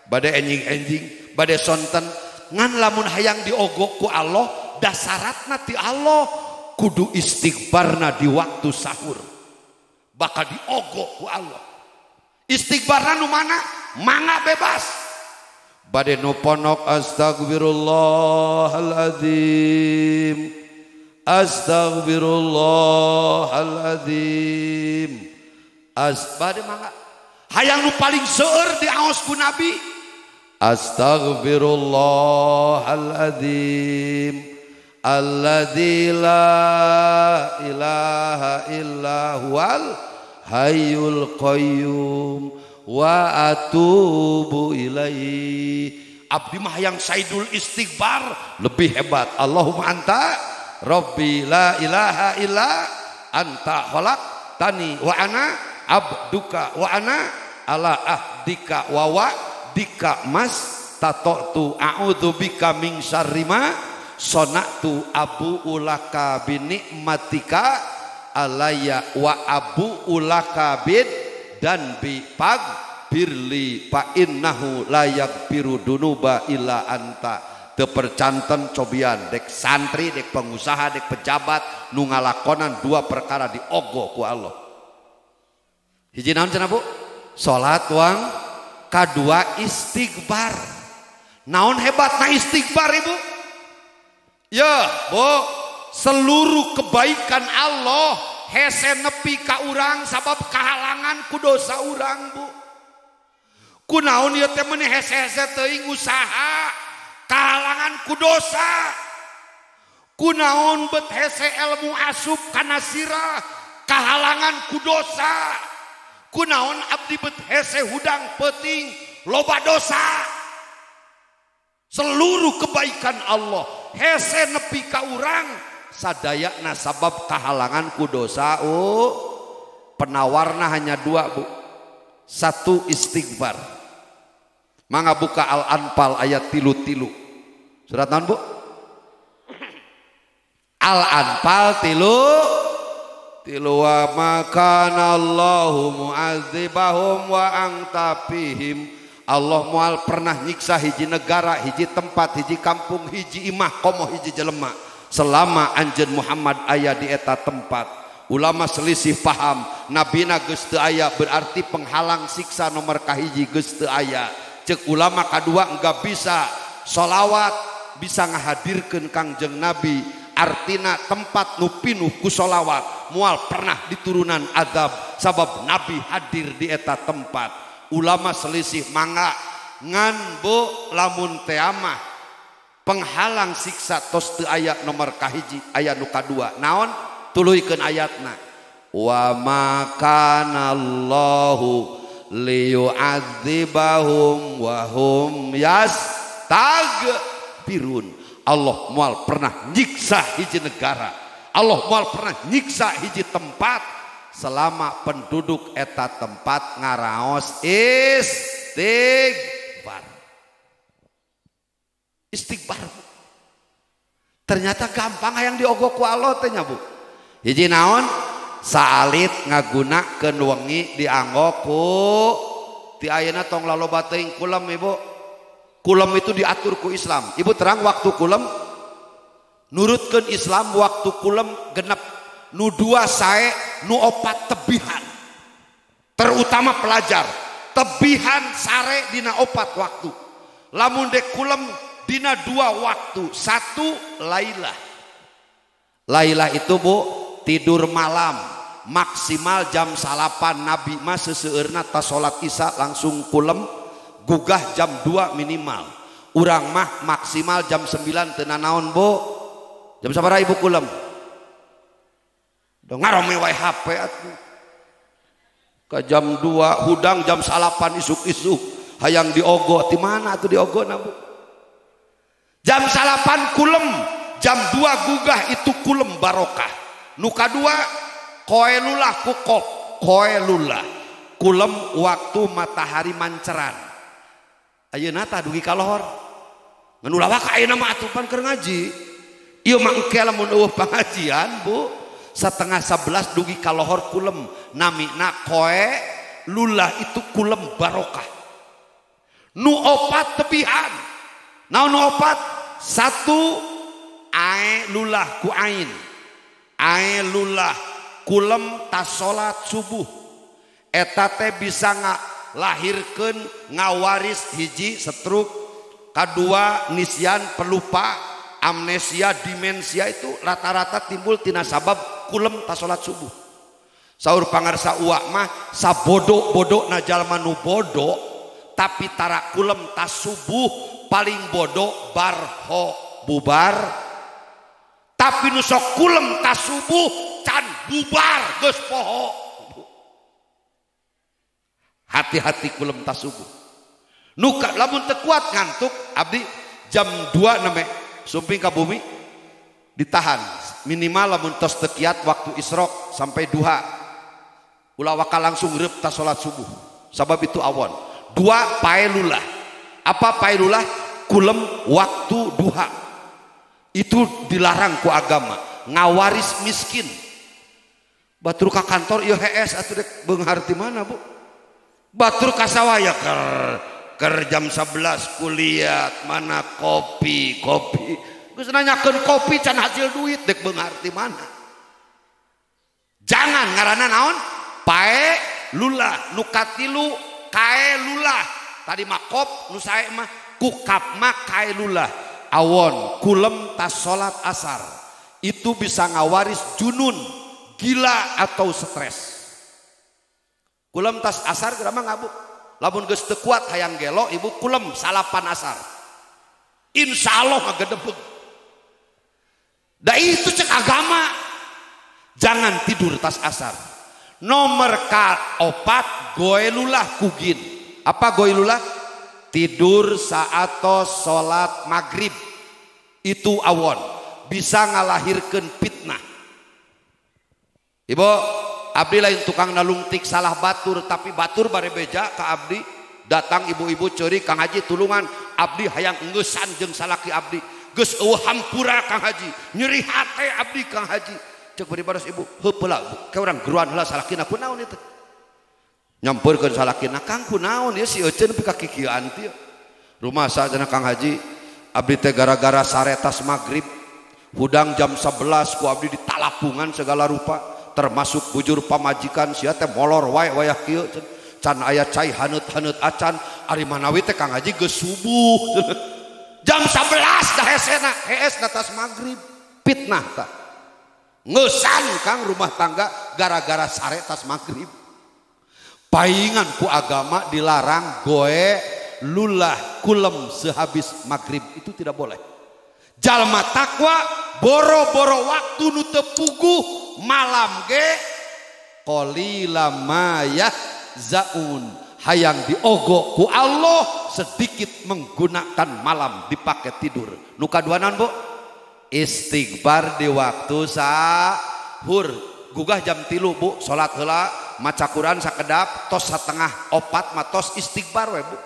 bade enjing-enjing, bade sonten. Ngan lamun hayang diogok ku Allah, dasaratna ti Allah kudu istighfarna di waktu sahur. Bakal diogok ku Allah. Istighfarna nu mana? Mangga bebas. Bade nu ponok astagfirullahaladzim, astagfirullahaladzim, bade mangga. Hayang nu paling seueur diaos ku Nabi, astagfirullahaladzim alladzi la ilaha illa huwal hayyul qayyum wa atubu ilaihi. Abdi mah yang saidul istighfar lebih hebat. Allahumma anta rabbi la ilaha illa anta khalaqtani wa ana abduka wa ana ala ahdika wa wa'dika mas tato'tu a'udzu bika min syarri ma sonatu abu ulaka bi nikmatika alaya wa abu ulaka bid dan bi pag birli fa innahu layak biru dunuba illa anta. Teu percanten cobian dek santri dek pengusaha dek pejabat nu ngalakonan dua perkara diogo ku Allah. Hiji naon cenah Bu? Salat wang, kadua istighfar. Naon hebatna istighfar ibu? Ya, Bu, seluruh kebaikan Allah hese nepi ka urang sabab kahalangan ku dosa urang, Bu. Kunaon ieu teh meuni hese-hese teuing usaha kahalangan ku dosa. Kunaon bet hese ilmu asup kana sirah kahalangan ku dosa. Kunaon abdi bet hese hudang peuting loba dosa. Seluruh kebaikan Allah hese nepi ka urang sadayana sabab kahalangan ku dosa. Oh, penawarna hanya dua, Bu. Satu, istighfar. Mangga buka Al-Anfal ayat 33. Surat naon, Bu? Al-Anfal 3 wa makana Allahu mu'adzibahum wa anta fihim. Allah moal pernah nyiksa hiji negara, hiji tempat, hiji kampung, hiji imah, komo hiji jelema selama anjeun Muhammad aya di eta tempat. Ulama selisih paham, nabina geus teu aya berarti penghalang siksa nomor kahiji geus teu aya. Cek ulama kadua enggak bisa solawat bisa ngahadirkeun Kangjeng Nabi, artina tempat nu pinuh ku solawat moal pernah diturunan azab sabab Nabi hadir di eta tempat. Ulama selisih mangga ngan Bu lamun teamah penghalang siksa tos teu aya nomor kahiji aya nu kadua. Naon? Tuluykeun ayatna. Wa ma kana Allahu liyu'adzibahum wa hum yastaghfirun. Allah moal pernah nyiksa hiji negara, Allah moal pernah nyiksa hiji tempat selama penduduk eta tempat ngaraos istighfar. Istighfar ternyata gampang hayang diogok ku Allah teh nya, Bu. Hiji naon? Saalit ngagunakeun wengi dianggo ku ti ayeuna tong laloba teuing kulem, Ibu. Kulem itu diatur ku Islam. Ibu terang waktu kulem nurutkeun Islam waktu kulem genep nu 2 sae nu 4 tebihan. Terutama pelajar tebihan sare dina 4 waktu. Lamun dek kulem dina 2 waktu. 1 lailah. Lailah itu, Bu, tidur malam maksimal jam 9. Nabi mah seseueurna tas salat isya langsung kulem, gugah jam 2 minimal. Urang mah maksimal jam 9 teu nanaon, Bu. Jam sabaraha ibu kulem? Do ngarome wae HP atuh. Ka jam 2 hudang jam 9 isuk-isuk hayang diogo. Di mana atuh diogona, Bu? Jam 9 kulem, jam 2 gugah itu kulem barokah. Nu kadua koelulah kukop, koelulah kulem waktu matahari manceran. Ayeuna tah dugi ka lohor. Ngan ulah waka ayeuna mah atuh pan keur ngaji. Ieu mah engke lamun eueuh pangajian, Bu. 10:30 dugi ka lohor kulem. Namina koelulah itu kulem barokah. Nu 4 tebihan. Naon nu 4? 1 ae lulah ku ain. Ae lulah kulem tas salat subuh. Eta teh bisa ngalahirkeun ngawaris hiji stroke, kadua nisyan pelupa, amnesia, demensia itu rata-rata timbul tina sabab kulem tas salat subuh. Saur pangarsa uak mah sabodo-bodo na jalma nu bodo tapi tara kulem tas subuh paling bodoh barho bubar. Tapi nu sok kulem tas subuh can bubar geus poho. Hati-hati kulem tas subuh. Nu lamun teu kuat ngantuk abdi jam 2 name sumping ka bumi ditahan minimal lamun tos teu kiat waktu isyrok sampai duha. Ulah waka langsung reup tas salat subuh. Sabab itu awon. 2 paelulah. Apa paelulah? Kulem waktu duha. Itu dilarang ku agama. Ngawaris miskin. Batur ka kantor ieu hees atuh dek beunghar ti mana, Bu? Batur ka sawah ya ker jam 11 kuliah mana kopi, kopi. Geus nanyakeun kopi can hasil duit dek beunghar ti mana? Jangan ngaranna naon? Pae lulah nu katilu kae lulah. Tadi mah kop nu sae mah Kukap mah kailulah awon kulem tas salat asar. Itu bisa ngawaris junun, gila atau stres. Kulem tas asar geura mah ngabuk. Lamun geus teu kuat hayang gelo ibu kulem salapan asar. Insya Allah ngagedebeg. Da itu cek agama. Jangan tidur tas asar. Nomor kaopat goelulah kugin. Apa goelulah? Tidur saat sholat maghrib. Itu awon. Bisa ngalahirkan fitnah. Ibu, abdi lain tukang nalungtik salah batur, tapi batur bare beja ka abdi. Datang ibu-ibu ceri Kang Haji tulungan, abdi hayang engeusan jeung salaki abdi. Geus eueuh hampura Kang Haji, nyeri hate abdi Kang Haji. Cek bari baros ibu, heup heula ke urang geruan heula salakina kunaon ieu teh. Nyampeurkeun salakina, Kang kunaon ieu si Eceun nepi ka kikieuan teh. Rumasa cenah Kang Haji, abdi teh gara-gara saretas magrib, hudang jam 11 ku abdi ditalapungan segala rupa, termasuk bujur pamajikan sia teh molor wae wayah kieu can aya cai haneut-haneut acan ari manawi teh Kang Haji geus subuh. Jam 11 dah hesena, hees atas magrib, fitnah tah. Ngeusan Kang rumah tangga gara-gara sare tas magrib. Paingan ku agama dilarang goe lulah kulem sehabis magrib, itu tidak boleh. Jalma takwa boro-boro waktu nu teu puguh malam ge qalila ma yahzaun, hayang diogok ku Allah sedikit menggunakan malam dipakai tidur. Nu kaduanan Bu, istighfar di waktu sahur. Gugah jam 3 Bu, salat heula, maca Quran sakedap, tos 3:30 mah tos istighfar we Bu.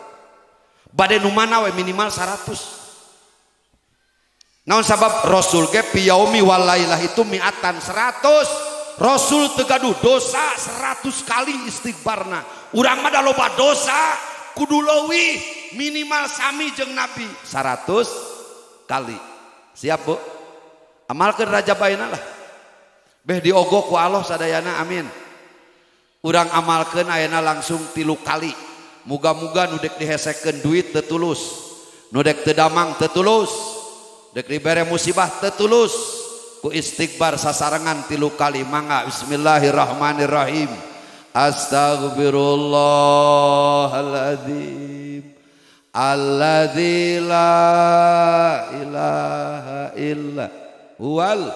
Bade nu mana we minimal 100. Naon sabab Rasul ge piyaumi walailah itu mi'atan 100. Rasul teu gaduh dosa 100 kali istighfarna. Urang mah da loba dosa, kudu leuwih minimal sami jeung Nabi 100 kali. Siap Bu? Amalkeun Rajab ayeuna lah. Beh diogok ku Allah sadayana, amin. Urang amalkeun ayeuna langsung 3 kali. Muga-muga nu dek dihesekeun duit teu tulus, nu dek teu damang teu tulus, dek dibere musibah teu tulus. Ku istighfar sasarengan 3 kali mangga. Bismillahirrahmanirrahim. Astaghfirullahaladzim alladzi la ilaha illa huwal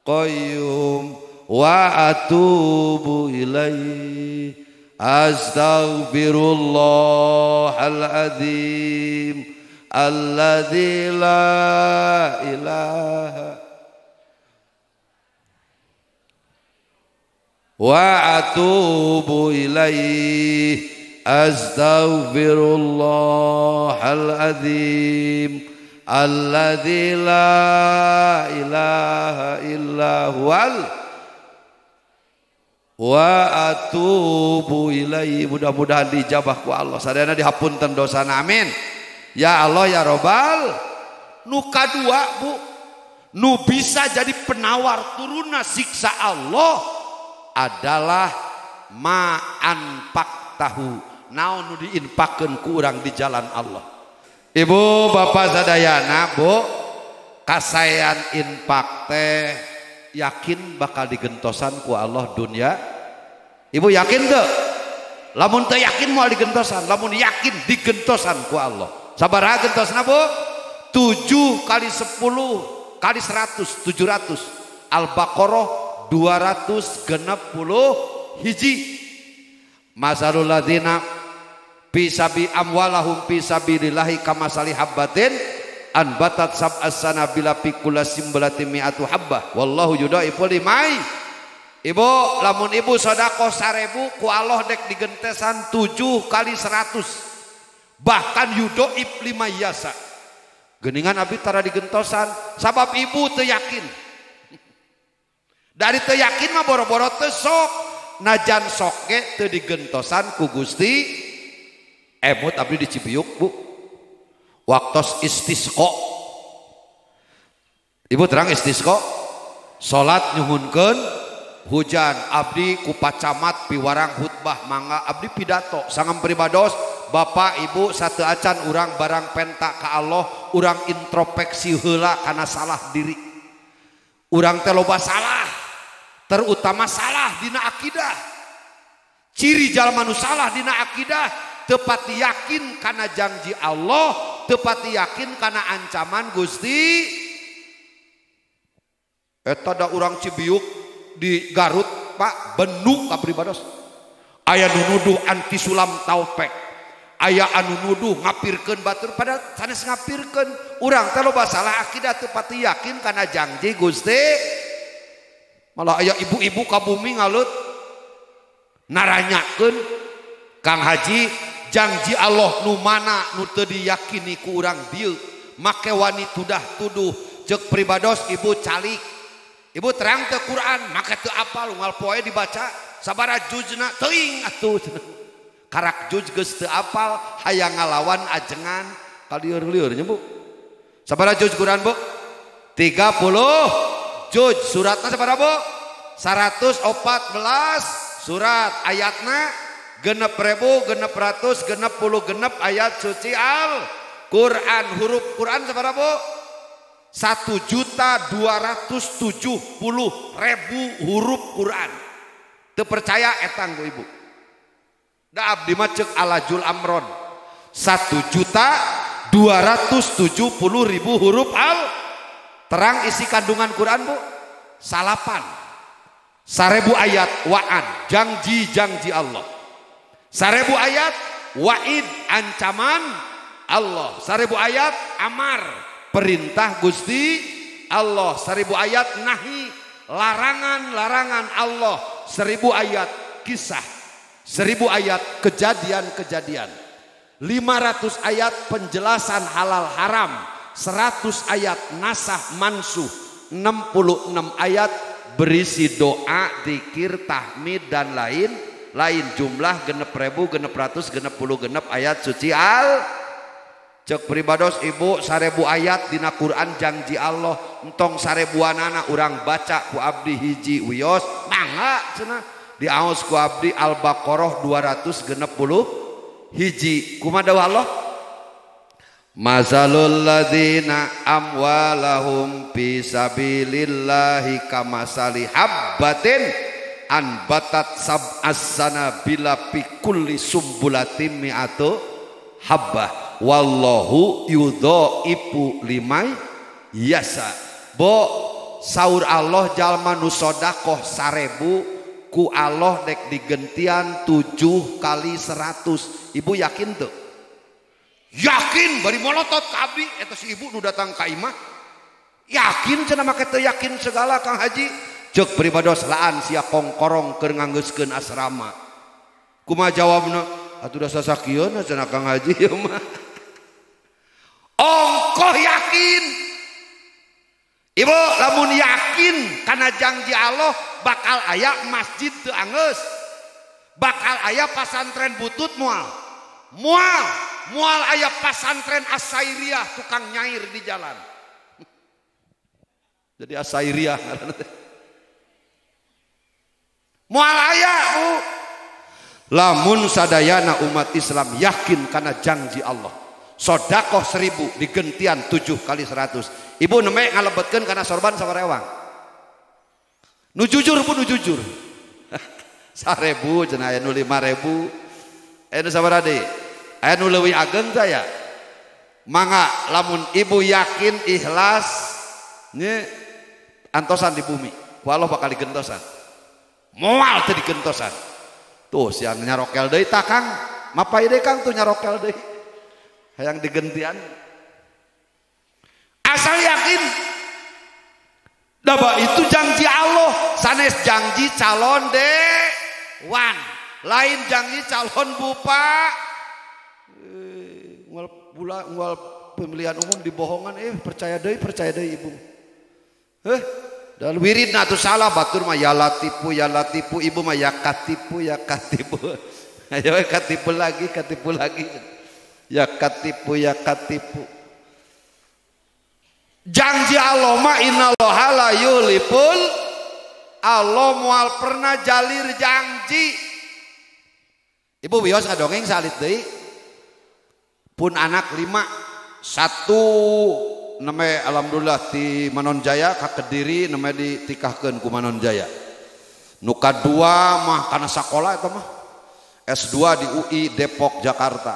qayyum wa atubu ilaihi. Astaghfirullahaladzim alladzi la ilaha wa atubu ilaihi. Astaghfirullahaladzim alladzi la ilaha illa huwal wa atubu ilaihi. Mudah-mudahan dijabah ku Allah sadayana, dihapunten dosana, amin ya Allah ya Robbal. Nu kadua Bu, nu bisa jadi penawar turunna siksa Allah adalah ma'anfaq tahu, naon nu diinfakkeun ku urang di jalan Allah. Ibu bapak sadayana Bu, kasaean infak teh yakin bakal digentosan ku Allah dunia. Ibu yakin teu? Lamun teu yakin moal digentosan, lamun yakin digentosan ku Allah. Sabaraha gentosna Bu? 7 kali 10 kali 100, 700. Al-Baqarah 261. Masalul ladzina fi sabi amwalahum fi sabilillahi kamasali habbatin anbatat sab'as sanabila fi kulli simbalatin mi'atu habbah wallahu yudaifu limai. Ibu, lamun ibu sedekah 1000 ku Allah dek digentesan 7 kali 100, bahkan yudoib lima yasa. Geningan abdi tara digentosan sabab ibu teu yakin. Dari teu yakin mah boro-boro teu sok, najan sok ge teu digentosan ku Gusti. Emut abdi di Cibiuk Bu, waktos istisqo. Ibu terang istisqo, salat nyuhunkeun hujan, abdi ku pacamat piwarang khutbah mangga abdi pidato sangam pribados Bapak Ibu satu acan urang barang penta ka Allah, urang introspeksi heula kana salah diri. Urang teh loba salah, terutama salah dina akidah. Ciri jalma nu salah dina akidah teu pati yakin kana janji Allah, teu pati yakin kana ancaman Gusti. Eta da urang Cibiuk di Garut Pak, benuk ka pribados. Aya nu nuduh anti sulam taupek, aya anu nuduh ngapirkeun batur, padahal sanes ngapirkeun. Urang teh loba salah akidah teu pati yakin kana janji Gusti. Malah aya ibu-ibu ka bumi ngalut naranyakeun Kang Haji, janji Allah nu mana nu teu diyakini ku urang dieu, make wani tudah tuduh. Ceuk pribados ibu calik, ibu terang teu Quran make teu apal, unggal poe dibaca sabara juzna teuing atuh. Karak juz geus teu apal hayang ngalawan ajengan kalieur-lieur nya Bu. Sabara juz Quran Bu? 30 juz. Suratna sabara Bu? 114 surat. Ayatna 6.666 ayat suci Al Quran. Huruf Quran sabara Bu? 1.270.000 huruf Quran. Teu percaya etang ku ibu. Da abdi mah ceuk Alajul Amron 1.270.000 huruf Al. Terang isi kandungan Quran Bu? Salapan 1000 ayat wa'ad, janji-janji Allah. 1000 ayat wa'id, ancaman Allah. 1000 ayat amar, perintah Gusti Allah. 1000 ayat nahi, larangan-larangan Allah. 1000 ayat kisah, 1000 ayat kejadian-kejadian, 500 ayat penjelasan halal haram, 100 ayat nasah mansuh, 66 ayat berisi doa, dikir, tahmid dan lain lain. Jumlah 6.666 ayat suci Al. Cek pribados ibu 1000 ayat dina Quran janji Allah, entong 1000-anana urang baca ku abdi hiji wios mangga cenah diaos ku abdi Al-Baqarah 261. Kumaha dawuh Allah? Mazalul ladzina amwalahum fi sabilillahi kamasali habbatin anbatat sab'as sanabila fi kulli sumbulatin mi'atu habbah wallahu yudhaifu limay yasa. Bo saur Allah jalma nu sedekah 1000 ku Allah dek digentian 7 kali 100. Ibu yakin tuh? Yakin bari molotot ka abdi eta si ibu nu datang ka imah. Yakin cenah make teu yakin segala Kang Haji. Ceuk pribados laan sia kongkorong keur nganggeuskeun asrama. Kumaha jawabna? Atuh da sasakieun cenah Kang Haji ieu mah. Ongkoh yakin. Ibu lamun yakin kana janji Allah bakal aya masjid teu anggeus. Bakal aya pasantren butut moal. Moal, moal aya pasantren asairiah tukang nyair di jalan. Jadi asairiah ngaranna teh. Moal aya Bu. Lamun sadayana umat Islam yakin kana janji Allah. Sodakoh 1000 digentian 7 kali 100. Ibu neme ngalebetkeun kana sorban sawarewang. Nu jujur Bu, nu jujur. 1000 cenah aya nu 5000. Aya nu sabaraha deui? Aya nu leuwih ageng saya. Mangga lamun ibu yakin ikhlas nya antosan di bumi. Ku Allah bakal digentosan. Moal teu digentosan. Tuh siang nyarokel deui tah Kang. Mapai deui Kang tuh nyarokel deui. Hayang digentian. Asal yakin. Daba itu janji Allah, sanes janji calon dewan, lain janji calon bupa. Ngul bula ngul pemilihan umum dibohongan, percaya deui ibu. Dan wiridna atuh salah batur mah ya latipu ibu mah ya katipu ya katipu. Ayo katipu lagi, katipu lagi. Ya katipu ya katipu. Janji Allah mah innallaha la yuliful. Allah moal pernah jalir janji. Ibu wios ngadongeng salit deui. Pun anak 5, 1 namanya alhamdulillah di Manonjaya ka Kediri namanya ditikahkeun ku Manonjaya. Nu kadua mah kana sakola eta mah S2 di UI Depok Jakarta.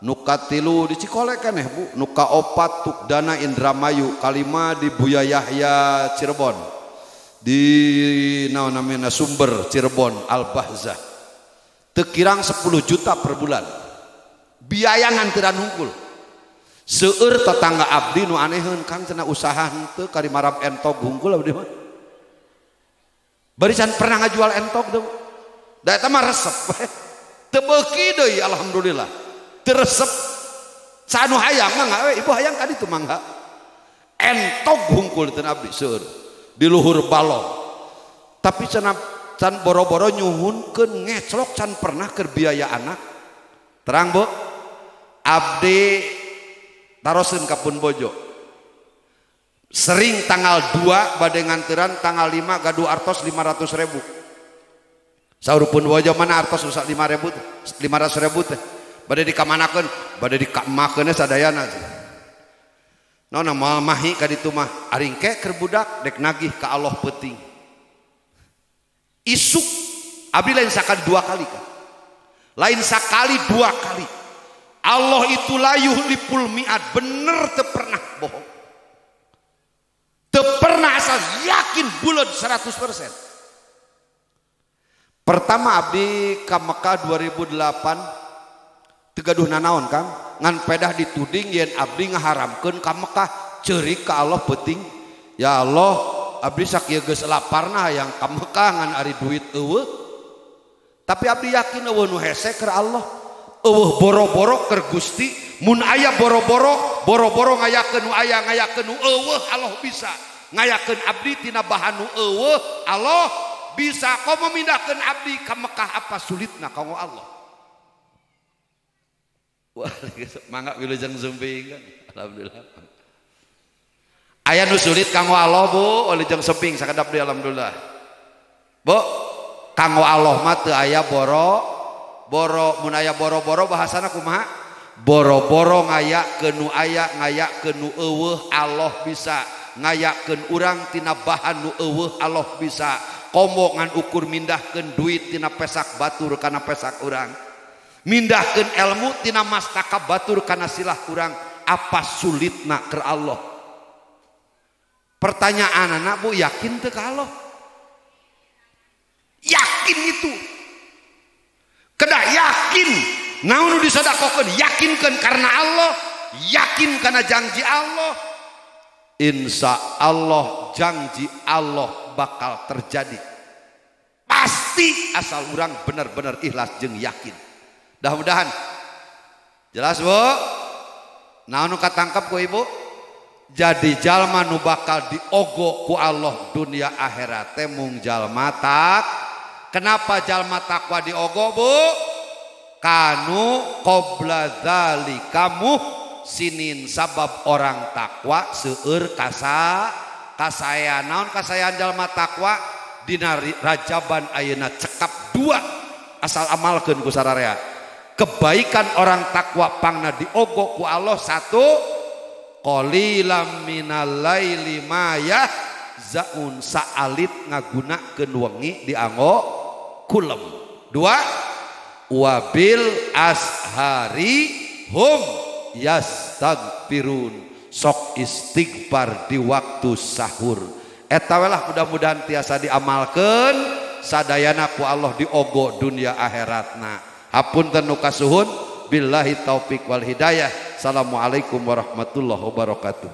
Nu katilu di Cikole keneh Bu, nu kaopat Tukdana Indramayu, kalima di Buya Yahya Cirebon. Di naon namina Sumber Cirebon Al Bahzah. Teu kirang 10 juta per bulan. Biaya nganteran hungkul. Seueur tetangga abdi nu aneheun Kang cenah usaha henteu kari marab entog hungkul abdi mah. Barisan pernah ngajual entog deui. Da eta mah resep. Teu beuki deui alhamdulillah. Teu resep. Sanu hayang mangga we, ibu hayang ka ditu mangga. Entog hungkul teu abdi seueur di luhur balong. Tapi cenah can boro-boro nyuhunkeun ngeclok can pernah keur biaya anak. Terang Bu? Abdi taroseun ka pun bojo. Sering tanggal 2 bade nganteran tanggal 5 gaduh artos 500.000. Saur pun bojo mana artos rusak 5.000 500.000 teh. Bade dikamanakeun, bade dikamakeun sadayana. Naon moal mahi ka ditu mah aringke keur budak dek nagih ka Allah peuting. Isuk abdi lain sakali dua kali kan. Lain sakali dua kali. Allah itu layuh lipul mi'ad, bener teu pernah bohong. Teu pernah asal yakin bulat 100%. Pertama abdi ka Mekah 2008 teu gaduh nanaon Kang, ngan pedah dituding yen abdi ngaharamkeun ka Mekah, ceurik ka Allah peuting. Ya Allah, abdi sakieu geus laparna hayang ka Mekah ngan ari duit eueuh. Tapi abdi yakin eueuh nu hese keur Allah. Eueuh boro-boro keur Gusti, mun aya boro-boro, boro-boro ngayakeun nu aya ngayakeun nu eueuh Allah bisa. Ngayakeun abdi tina bahan nu eueuh Allah bisa. Komo mindahkeun abdi ka Mekah apa sulitna kanggo Allah. Wah, mangga wilujeng sumping kan. Alhamdulillah. Aya nu sulit kanggo Allah Bu, wilujeng sumping sakedap deui alhamdulillah. Bu, kanggo Allah mah teu aya boro boro, mun aya boro-boro bahasana kumaha? Boro-boro ngayakeun nu aya ngayakeun nu eueuh Allah bisa. Ngayakeun urang tina bahan nu eueuh Allah bisa. Komo ngan ukur mindahkeun duit tina pesak batur kana pesak urang. Mindahkeun ilmu tina mastaka batur kana silah urang. Apa sulitna keur Allah? Pertanyaan anak Bu, yakin teu ka Allah? Yakin itu. Kedah yakin naon nu disedakokeun yakinkeun karena Allah, yakin karena janji Allah. Insya Allah janji Allah bakal terjadi. Pasti asal urang benar-benar ikhlas jeung yakin. Mudah-mudahan jelas Bu. Naon nu katangkep ku Ibu? Jadi jalma nu bakal diogo ku Allah dunia akhirat teh mung jalma tak. Kenapa jalma takwa diogo Bu? Kanu qabla dzalika muhsinin, sabab orang takwa seueur kasaean. Naon kasaean jalma takwa? Dina rajaban ayeuna cekap dua asal amalkeun ku sararea. Kebaikan orang takwa pangna diogo ku Allah satu, qalilam minal laili ma yahzaun, saalit ngagunakeun wengi dianggo kulem. Dua, wabil ashari hum yastaghfirun, sok istighfar di waktu sahur. Eta we lah mudah-mudahan tiasa diamalkeun sadayana ku Allah diogo dunia akhiratna. Hapunten nu kasuhun, billahi taufik wal hidayah. Assalamualaikum warahmatullahi wabarakatuh.